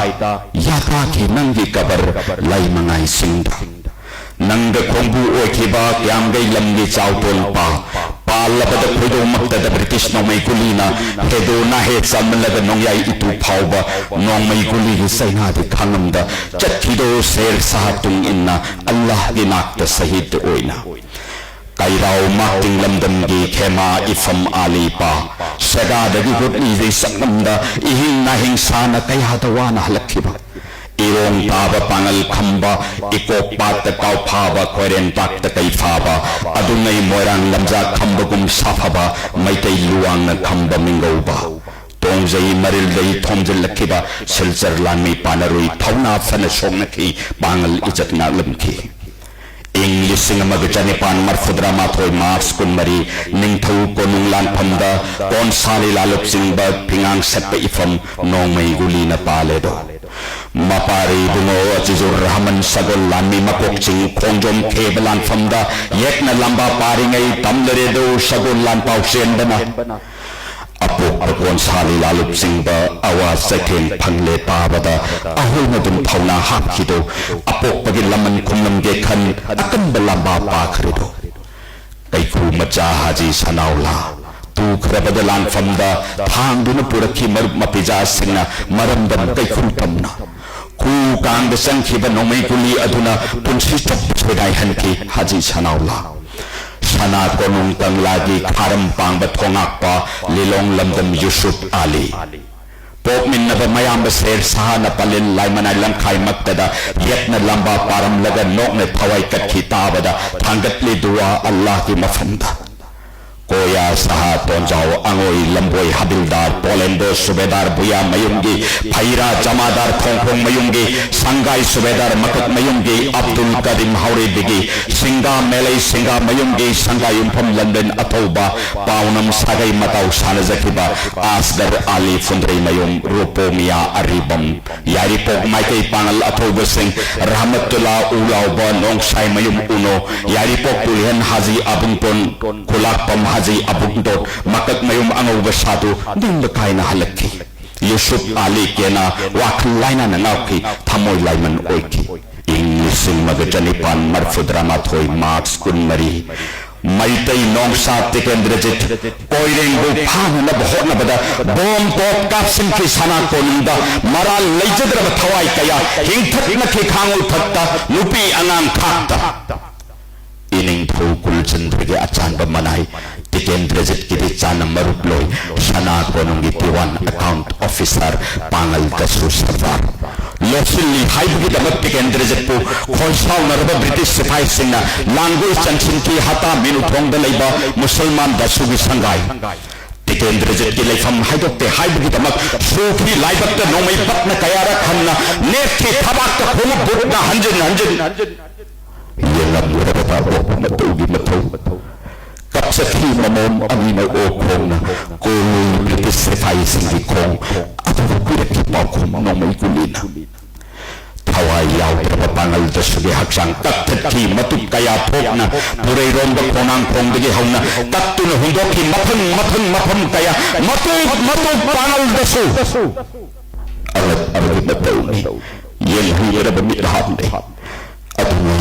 ꯌꯥꯇꯥꯈꯤ ꯅꯪꯒꯤ ꯀꯕꯔ ꯂꯩꯃꯉꯥꯏ ꯆꯤꯡꯗ꯫ ꯅꯪꯒ ꯈꯣꯡꯕꯨ ꯑꯣꯏꯈꯤꯕ ꯀꯌꯥꯝꯒꯩ ꯂꯝꯒꯤ ꯆꯥꯎꯇꯣꯟꯄꯥ, ꯄꯥꯜꯂꯕꯗ ꯈꯣꯏꯗꯧꯃꯛꯇꯗ ꯕ꯭ꯔꯤꯇꯤꯁ ꯅꯣꯡꯃꯩ ꯒꯨꯂꯤꯅ ꯍꯦꯗꯣ ꯅꯥꯍꯦ ꯆꯥꯃꯜꯂꯒ ꯅꯣꯡꯌꯥꯏ ꯏꯇꯨ ꯐꯥꯎꯕ ꯅꯣꯡꯃꯩ ꯒꯨꯂꯤꯒꯤ ꯆꯩꯅꯥꯗꯤ ꯈꯥꯡꯉꯝꯗ ꯆꯠꯈꯤꯗꯣ ꯁꯦꯔ ꯁꯥꯍ ꯇꯨꯡ ꯏꯟꯅ ꯑꯜꯂꯥꯍꯒꯤ ꯅꯥꯛꯇ ꯁꯍꯤꯗ ꯑꯣꯏꯅ꯫ ꯀꯩꯔꯥꯎ ꯃꯥꯛꯇꯤꯡ ꯂꯝꯗꯝꯒꯤ ꯈꯦꯃꯥ ꯏꯐꯝ ꯑꯥꯂꯤꯄꯥ, ꯁꯦꯒꯥꯗꯒꯤ ꯍꯨꯠꯂꯤꯕꯤ ꯁꯛꯅꯝꯗ ꯏꯍꯤꯡ ꯅꯥꯍꯤꯡ ꯁꯥꯅ ꯀꯌꯥꯗ ꯋꯥꯅ ꯍꯜꯂꯛꯈꯤꯕ, ꯏꯔꯣꯡ ꯇꯥꯕ ꯄꯥꯉꯜ ꯈꯝꯕ, ꯏꯀꯣꯛ ꯄꯥꯠꯇ ꯀꯥꯎꯐꯥꯕ, ꯈꯣꯏꯔꯦꯟ ꯄꯥꯛꯇ ꯀꯩꯐꯥꯕ, ꯑꯗꯨꯉꯩ ꯃꯣꯏꯔꯥꯡ ꯂꯝꯖꯥ ꯈꯝꯕꯒꯨꯝ ꯁꯥꯐꯕ, ꯃꯩꯇꯩ ꯂꯨꯋꯥꯡꯅ ꯈꯝꯕ ꯃꯤꯡꯒꯧꯕ, ꯇꯣꯡꯖꯩ ꯃꯔꯤꯜꯗꯒꯤ ꯊꯣꯝꯖꯤꯜꯂꯛꯈꯤꯕ ꯁꯤꯜꯆꯔ ꯂꯥꯟꯃꯤ ꯄꯥꯅꯔꯨꯏ ꯊꯧꯅꯥ ꯐꯅ ꯁꯣꯛꯅꯈꯤ, ꯄꯥꯉꯜ ꯏꯖꯠ ꯉꯥꯛꯂꯝꯈꯤ꯫ ꯏꯪ ꯂꯤꯁꯤꯡ ꯑꯃꯒ ꯆꯅꯤꯄꯥꯟ ꯃꯔꯐꯨꯇꯔꯥ ꯃꯥꯊꯣꯏ ꯃꯥꯔꯆ ꯀꯨꯟꯃꯔꯤ, ꯅꯤꯡꯊꯧ ꯀꯣꯅꯨꯡ ꯂꯥꯟꯐꯝꯗ ꯀꯣꯟꯁꯥ ꯂꯤꯂꯥ ꯂꯨꯞꯆꯤꯡꯕ ꯐꯤꯉꯥꯡ ꯁꯦꯠꯄ ꯏꯐꯝ ꯅꯣꯡꯃꯩ ꯒꯨꯂꯤꯅ ꯄꯥꯜꯂꯦꯗꯣ꯫ ꯃꯄꯥꯔꯤ ꯏꯕꯨꯡꯉꯣ ꯑꯖꯤꯖꯨꯔ ꯔꯍꯃꯟ ꯁꯒꯣꯜ ꯂꯥꯟꯃꯤ ꯃꯀꯣꯛ ꯆꯤꯡ ꯈꯣꯡꯖꯣꯝ ꯈꯦꯕ ꯂꯥꯟꯐꯝꯗ ꯌꯦꯛꯅ ꯂꯥꯝꯕꯥ ꯄꯥꯔꯤꯉꯩ ꯇꯝꯂꯔꯦꯗꯣ ꯁꯒꯣꯜ ꯂꯥꯟꯄꯥꯎ ꯆꯦꯟꯕꯅ꯫ ꯑꯄꯣꯛꯄ ꯀꯣꯟꯁꯥ ꯂꯤꯂꯥ ꯂꯨꯞꯆꯤꯡꯕ ꯑꯋꯥ ꯆꯩꯊꯦꯡ ꯐꯪꯂꯦ ꯇꯥꯕꯗ ꯑꯍꯜꯅ ꯑꯗꯨꯝ ꯊꯧꯅꯥ ꯍꯥꯞꯈꯤꯗꯣ꯫ ꯑꯄꯣꯛꯄꯒꯤ ꯂꯃꯟ ꯈꯨꯝꯂꯝꯒꯦ ꯈꯟ ꯑꯀꯟꯕ ꯂꯥꯝꯕꯥ ꯄꯥꯈ꯭ꯔꯦꯗꯣ꯫ ꯀꯩꯈꯨ ꯃꯆꯥ ꯍꯥꯖꯤ ꯁꯅꯥꯎꯂꯥ ꯇꯨꯈ꯭ꯔꯕꯗ ꯂꯥꯟꯐꯝꯗ ꯊꯥꯡꯗꯨꯅ ꯄꯨꯔꯛꯈꯤ ꯃꯔꯨꯞ ꯃꯄꯤꯖꯥꯁꯤꯡꯅ ꯃꯔꯝꯗꯝ ꯀꯩꯈꯨ ꯇꯝꯅ꯫ ꯈꯨ ꯀꯥꯡꯗ ꯆꯪꯈꯤꯕ ꯅꯣꯡꯃꯩ ꯒꯨꯂꯤ ꯑꯗꯨꯅ ꯄꯨꯟꯁꯤ ꯆꯨꯞꯄ ꯁꯣꯏꯅꯥꯏꯍꯟꯈꯤ ꯍꯥꯖꯤ ꯁꯅꯥꯎꯂꯥ꯫ ꯁꯅꯥ ꯀꯣꯅꯨꯡ ꯀꯪꯂꯥꯒꯤ ꯈꯥꯔꯝ ꯄꯥꯡꯕ ꯊꯣꯉꯥꯛꯄ ꯂꯤꯂꯣꯡ ꯂꯝꯗꯝ ꯌꯨꯁꯨꯞ ꯑꯥꯂꯤ꯫ ꯄꯣꯛꯃꯤꯟꯅꯕ ꯃꯌꯥꯝꯕ ꯁꯦꯔ ꯁꯍꯥꯅ ꯄꯂꯦꯜ ꯂꯥꯏꯃꯅꯥꯏ ꯂꯝꯈꯥꯏꯃꯛꯇꯗ ꯌꯦꯠꯅ ꯂꯝꯕꯥ ꯄꯥꯔꯝꯂꯒ ꯅꯣꯛꯅ ꯊꯋꯥꯏ ꯀꯠꯈꯤ ꯇꯥꯕꯗ ꯊꯥꯡꯒꯠꯂꯤ ꯗꯨꯋꯥ ꯑꯜꯂꯥꯍꯒꯤ ꯃꯐꯝꯗ꯫ ꯀꯣꯌꯥ ꯁꯍꯥ ꯇꯣꯟꯖꯥꯎ ꯑꯉꯣꯏ ꯂꯝꯕꯣꯏ ꯍꯕꯤꯜꯗꯥꯔ ꯄꯣꯂꯦꯟꯗꯣ ꯁꯨꯕꯦꯗꯥꯔ ꯕꯨꯌꯥ ꯃꯌꯨꯝꯒꯤ ꯐꯩꯔꯥ ꯖꯃꯥꯗꯥꯔ ꯊꯣꯡꯈꯣꯡ ꯃꯌꯨꯝꯒꯤ ꯁꯪꯒꯥꯏ ꯁꯨꯕꯦꯗꯥꯔ ꯃꯀꯛ ꯃꯌꯨꯝꯒꯤ ꯑꯕꯗꯨꯜ ꯀꯔꯤꯝ ꯍꯥꯎꯔꯩꯕꯤꯒꯤ ꯁꯤꯡꯒꯥ ꯃꯦꯂꯩ ꯁꯤꯡꯒꯥ ꯃꯌꯨꯝꯒꯤ ꯁꯪꯒꯥꯏ ꯌꯨꯝꯐꯝ ꯂꯟꯗꯟ ꯑꯊꯧꯕ ꯄꯥꯎꯅꯝ ꯁꯥꯒꯩ ꯃꯇꯥꯎ ꯁꯥꯟꯅꯖꯈꯤꯕ ꯑꯁꯒꯔ ꯑꯂꯤ ꯐꯨꯟꯗ꯭ꯔꯩꯃꯌꯨꯝ ꯔꯨꯄꯣꯃꯤꯌꯥ ꯑꯔꯤꯕꯝ ꯌꯥꯏꯔꯤꯄꯣꯛ ꯃꯥꯏꯀꯩ ꯄꯥꯡꯒꯜ ꯑꯊꯧꯕꯁꯤꯡ ꯔꯍꯃꯠꯇꯨꯜꯂꯥ ꯎꯂꯥꯎꯕ ꯅꯣꯡꯁꯥꯏꯃꯌꯨꯝ ꯎꯅꯣ ꯌꯥꯏꯔꯤꯄꯣꯛ ꯄꯨꯂꯤꯍꯦꯟ ꯍꯥꯖꯤ ꯑꯕꯨꯡꯇꯣꯟ ꯈꯨꯂꯥꯛꯄꯝ ꯍꯥꯖꯤ ꯑꯕꯨꯡꯇꯣꯟ ꯃꯀꯛꯃꯌꯨꯝ ꯑꯉꯧꯕ ꯁꯥꯗꯨ ꯅꯤꯡꯕ ꯀꯥꯏꯅ ꯍꯜꯂꯛꯈꯤ꯫ ꯌꯨꯁꯨꯞ ꯑꯂꯤ ꯀꯦꯅꯥ ꯋꯥꯈꯜ ꯂꯥꯏꯅꯅ ꯉꯥꯎꯈꯤ, ꯊꯃꯣꯏ ꯂꯥꯏꯃꯟ ꯑꯣꯏꯈꯤ꯫ ꯏꯪ ꯂꯤꯁꯤꯡ ꯑꯃꯒ ꯆꯅꯤꯄꯥꯟ ꯃꯔꯐꯨꯇꯔꯥ ꯃꯥꯊꯣꯏ ꯃꯥꯔꯆ ꯀꯨꯟꯃꯔꯤ ꯃꯩꯇꯩ ꯅꯣꯡꯁꯥ ꯇꯤꯀꯦꯟꯗ꯭ꯔꯖꯤꯠ ꯀꯣꯏꯔꯦꯡꯕꯨ ꯐꯥꯅꯅꯕ ꯍꯣꯠꯅꯕꯗ ꯕꯣꯝ ꯇꯣꯞ ꯀꯥꯞꯁꯤꯟꯈꯤ꯫ ꯁꯅꯥ ꯀꯣꯅꯨꯡꯗ ꯃꯔꯥꯜ ꯂꯩꯖꯗ꯭ꯔꯕ ꯊꯋꯥꯏ ꯀꯌꯥ ꯍꯤꯡꯊꯠꯅꯈꯤ꯫ ꯈꯥꯡꯉꯨ ꯊꯛꯇ ꯅꯨꯄꯤ ꯑꯉꯥꯡ ꯈꯥꯛꯇ ꯏꯅꯤꯡꯊꯧ ꯀꯨꯜ ꯆꯟꯗ꯭ꯔꯒꯤ ꯑꯆꯥꯟꯕ ꯃꯅꯥꯏ, ꯇꯤꯀꯦꯟꯗ꯭ꯔꯖꯤꯠꯀꯤꯗꯤ ꯆꯥꯅ ꯃꯔꯨꯞ ꯂꯣꯏ, ꯁꯅꯥ ꯀꯣꯅꯨꯡꯒꯤ Diwan account officer ꯄꯥꯡꯒꯜꯗꯁꯨ Sardar. ꯂꯣꯠꯁꯤꯜꯂꯤ ꯍꯥꯏꯕꯒꯤꯗꯃꯛ ꯇꯤꯀꯦꯟꯗ꯭ꯔꯖꯤꯠꯄꯨ ꯈꯣꯟꯁꯥꯎꯅꯔꯕ British ꯁꯤꯐꯥꯏꯁꯤꯡꯅ ꯂꯥꯡꯒꯣꯜ ꯆꯟꯁꯤꯟꯈꯤ꯫ ꯍꯇꯥ ꯃꯤꯅꯨꯊꯣꯡꯗ ꯂꯩꯕ ꯃꯨꯁꯜꯃꯥꯟ ꯗꯁꯨꯒꯤ ꯁꯪꯒꯥꯏ꯫ ꯇꯤꯀꯦꯟꯗ꯭ꯔꯖꯤꯠꯀꯤ ꯂꯩꯐꯝ ꯍꯥꯏꯗꯣꯛꯇꯦ ꯍꯥꯏꯕꯒꯤꯗꯃꯛ ꯁꯨꯈꯤ ꯂꯥꯏꯕꯛꯇ ꯅꯣꯡꯃꯩ ꯕꯠꯅ ꯀꯌꯥꯔꯛ ꯍꯟꯅ ꯅꯦꯠꯈꯤ ꯊꯕꯥꯛꯇ ꯈꯣꯡꯎꯞ ꯕꯨꯠꯅ ꯍꯟꯖꯤꯟ ꯍꯟꯖꯤꯟ꯫ ꯌꯦꯡꯂꯝꯂꯨꯔꯕꯗ ꯑꯣꯛꯄ ꯃꯇꯧꯒꯤ ꯃꯊꯧ꯫ ꯀꯞꯆꯈꯤ ꯃꯃꯣꯝ ꯑꯅꯤꯅ ꯑꯣꯛ ꯈꯣꯡꯅ ꯀꯣꯂꯨ ꯕ꯭ꯔꯤꯇꯤꯁ ꯁꯤꯐꯥꯏꯁꯤꯡꯒꯤ ꯈꯣꯡ ꯑꯗꯨꯗ ꯄꯤꯔꯛꯈꯤ ꯄꯥꯎꯈꯨꯝ ꯅꯣꯡꯃꯩ ꯒꯨꯂꯤꯅ꯫ ꯊꯋꯥꯏ ꯌꯥꯎꯗ꯭ꯔꯕ ꯄꯥꯡꯒꯜ ꯗꯁꯨꯒꯤ ꯍꯛꯆꯥꯡ ꯀꯛꯊꯠꯈꯤ꯫ ꯃꯇꯨꯞ ꯀꯌꯥ ꯊꯣꯛꯅ ꯄꯨꯔꯩꯔꯣꯝꯗ ꯈꯣꯡꯅꯥꯡꯈꯣꯡꯗꯒꯤ ꯍꯧꯅ ꯀꯛꯇꯨꯅ ꯍꯨꯟꯗꯣꯛꯈꯤ꯫ ꯃꯊꯪ ꯃꯊꯪ ꯃꯐꯝ ꯀꯌꯥ ꯃꯇꯨꯞ ꯃꯇꯨꯞ ꯄꯥꯡꯒꯜ ꯗꯁꯨ ꯑꯉꯛꯄꯒꯤ ꯃꯇꯧꯅꯤ꯫ ꯌꯦꯡꯍꯧꯗ꯭ꯔꯕ ꯃꯤꯠꯍꯥꯞꯅꯤ꯫ ꯑꯗꯨꯅ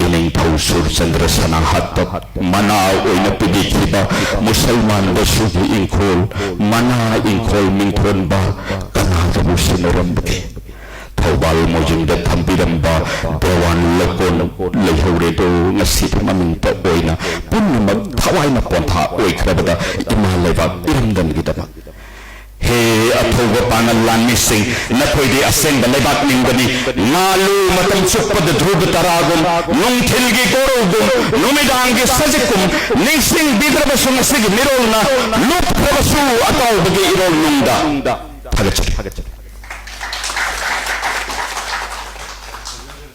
ꯏꯅꯤꯡꯊꯧ ꯁꯨꯔꯆꯟꯗ꯭ꯔ ꯁꯅꯥꯍꯠꯇ ꯃꯅꯥ ꯑꯣꯏꯅ ꯄꯤꯕꯤꯈꯤꯕ ꯃꯨꯁꯜꯃꯥꯟ ꯗꯁꯨꯒꯤ ꯏꯪꯈꯣꯜ, ꯃꯅꯥ ꯏꯪꯈꯣꯜ ꯃꯤꯡꯊꯣꯟꯕ ꯀꯅꯥꯗꯕꯨ ꯁꯤꯟꯅꯔꯝꯕꯒꯦ? ꯊꯧꯕꯥꯜ ꯃꯣꯏꯖꯤꯡꯗ ꯊꯝꯕꯤꯔꯝꯕ ꯗꯦꯋꯥꯟ ꯂꯩꯀꯣꯜ ꯂꯩꯍꯧꯔꯦꯗꯣ ꯉꯁꯤꯗꯤ ꯃꯃꯤꯡꯇ ꯑꯣꯏꯅ ꯄꯨꯝꯅꯃꯛ ꯊꯋꯥꯏꯅ ꯄꯣꯟꯊꯥ ꯑꯣꯏꯈ꯭ꯔꯕꯗ ꯏꯃꯥ ꯂꯩꯕꯥꯛ ꯏꯔꯝꯗꯝꯒꯤꯗꯃꯛ꯫ ꯍꯦ ꯑꯊꯧꯕ ꯄꯥꯡꯒꯜ ꯂꯥꯟꯃꯤꯁꯤꯡ, ꯅꯈꯣꯏꯗꯤ ꯑꯁꯦꯡꯕ ꯂꯩꯕꯥꯛ ꯅꯤꯡꯕꯅꯤ꯫ ꯉꯥꯜꯂꯨ ꯃꯇꯝ ꯆꯨꯞꯄꯗ ꯙ꯭ꯔꯨꯕ ꯇꯔꯥꯒꯨꯝ, ꯅꯨꯡꯊꯤꯜꯒꯤ ꯀꯣꯔꯧꯒꯨꯝ, ꯅꯨꯃꯤꯗꯥꯡꯒꯤ ꯁꯖꯤꯛꯀꯨꯝ, ꯅꯤꯡꯁꯤꯡꯕꯤꯗ꯭ꯔꯕꯁꯨ ꯉꯁꯤꯒꯤ ꯃꯤꯔꯣꯜꯅ ꯂꯨꯞꯈ꯭ꯔꯕꯁꯨ ꯑꯇꯥꯎꯕꯒꯤ ꯏꯔꯣꯜ ꯅꯨꯡꯗ ꯊꯥꯒꯠꯆꯔꯤ꯫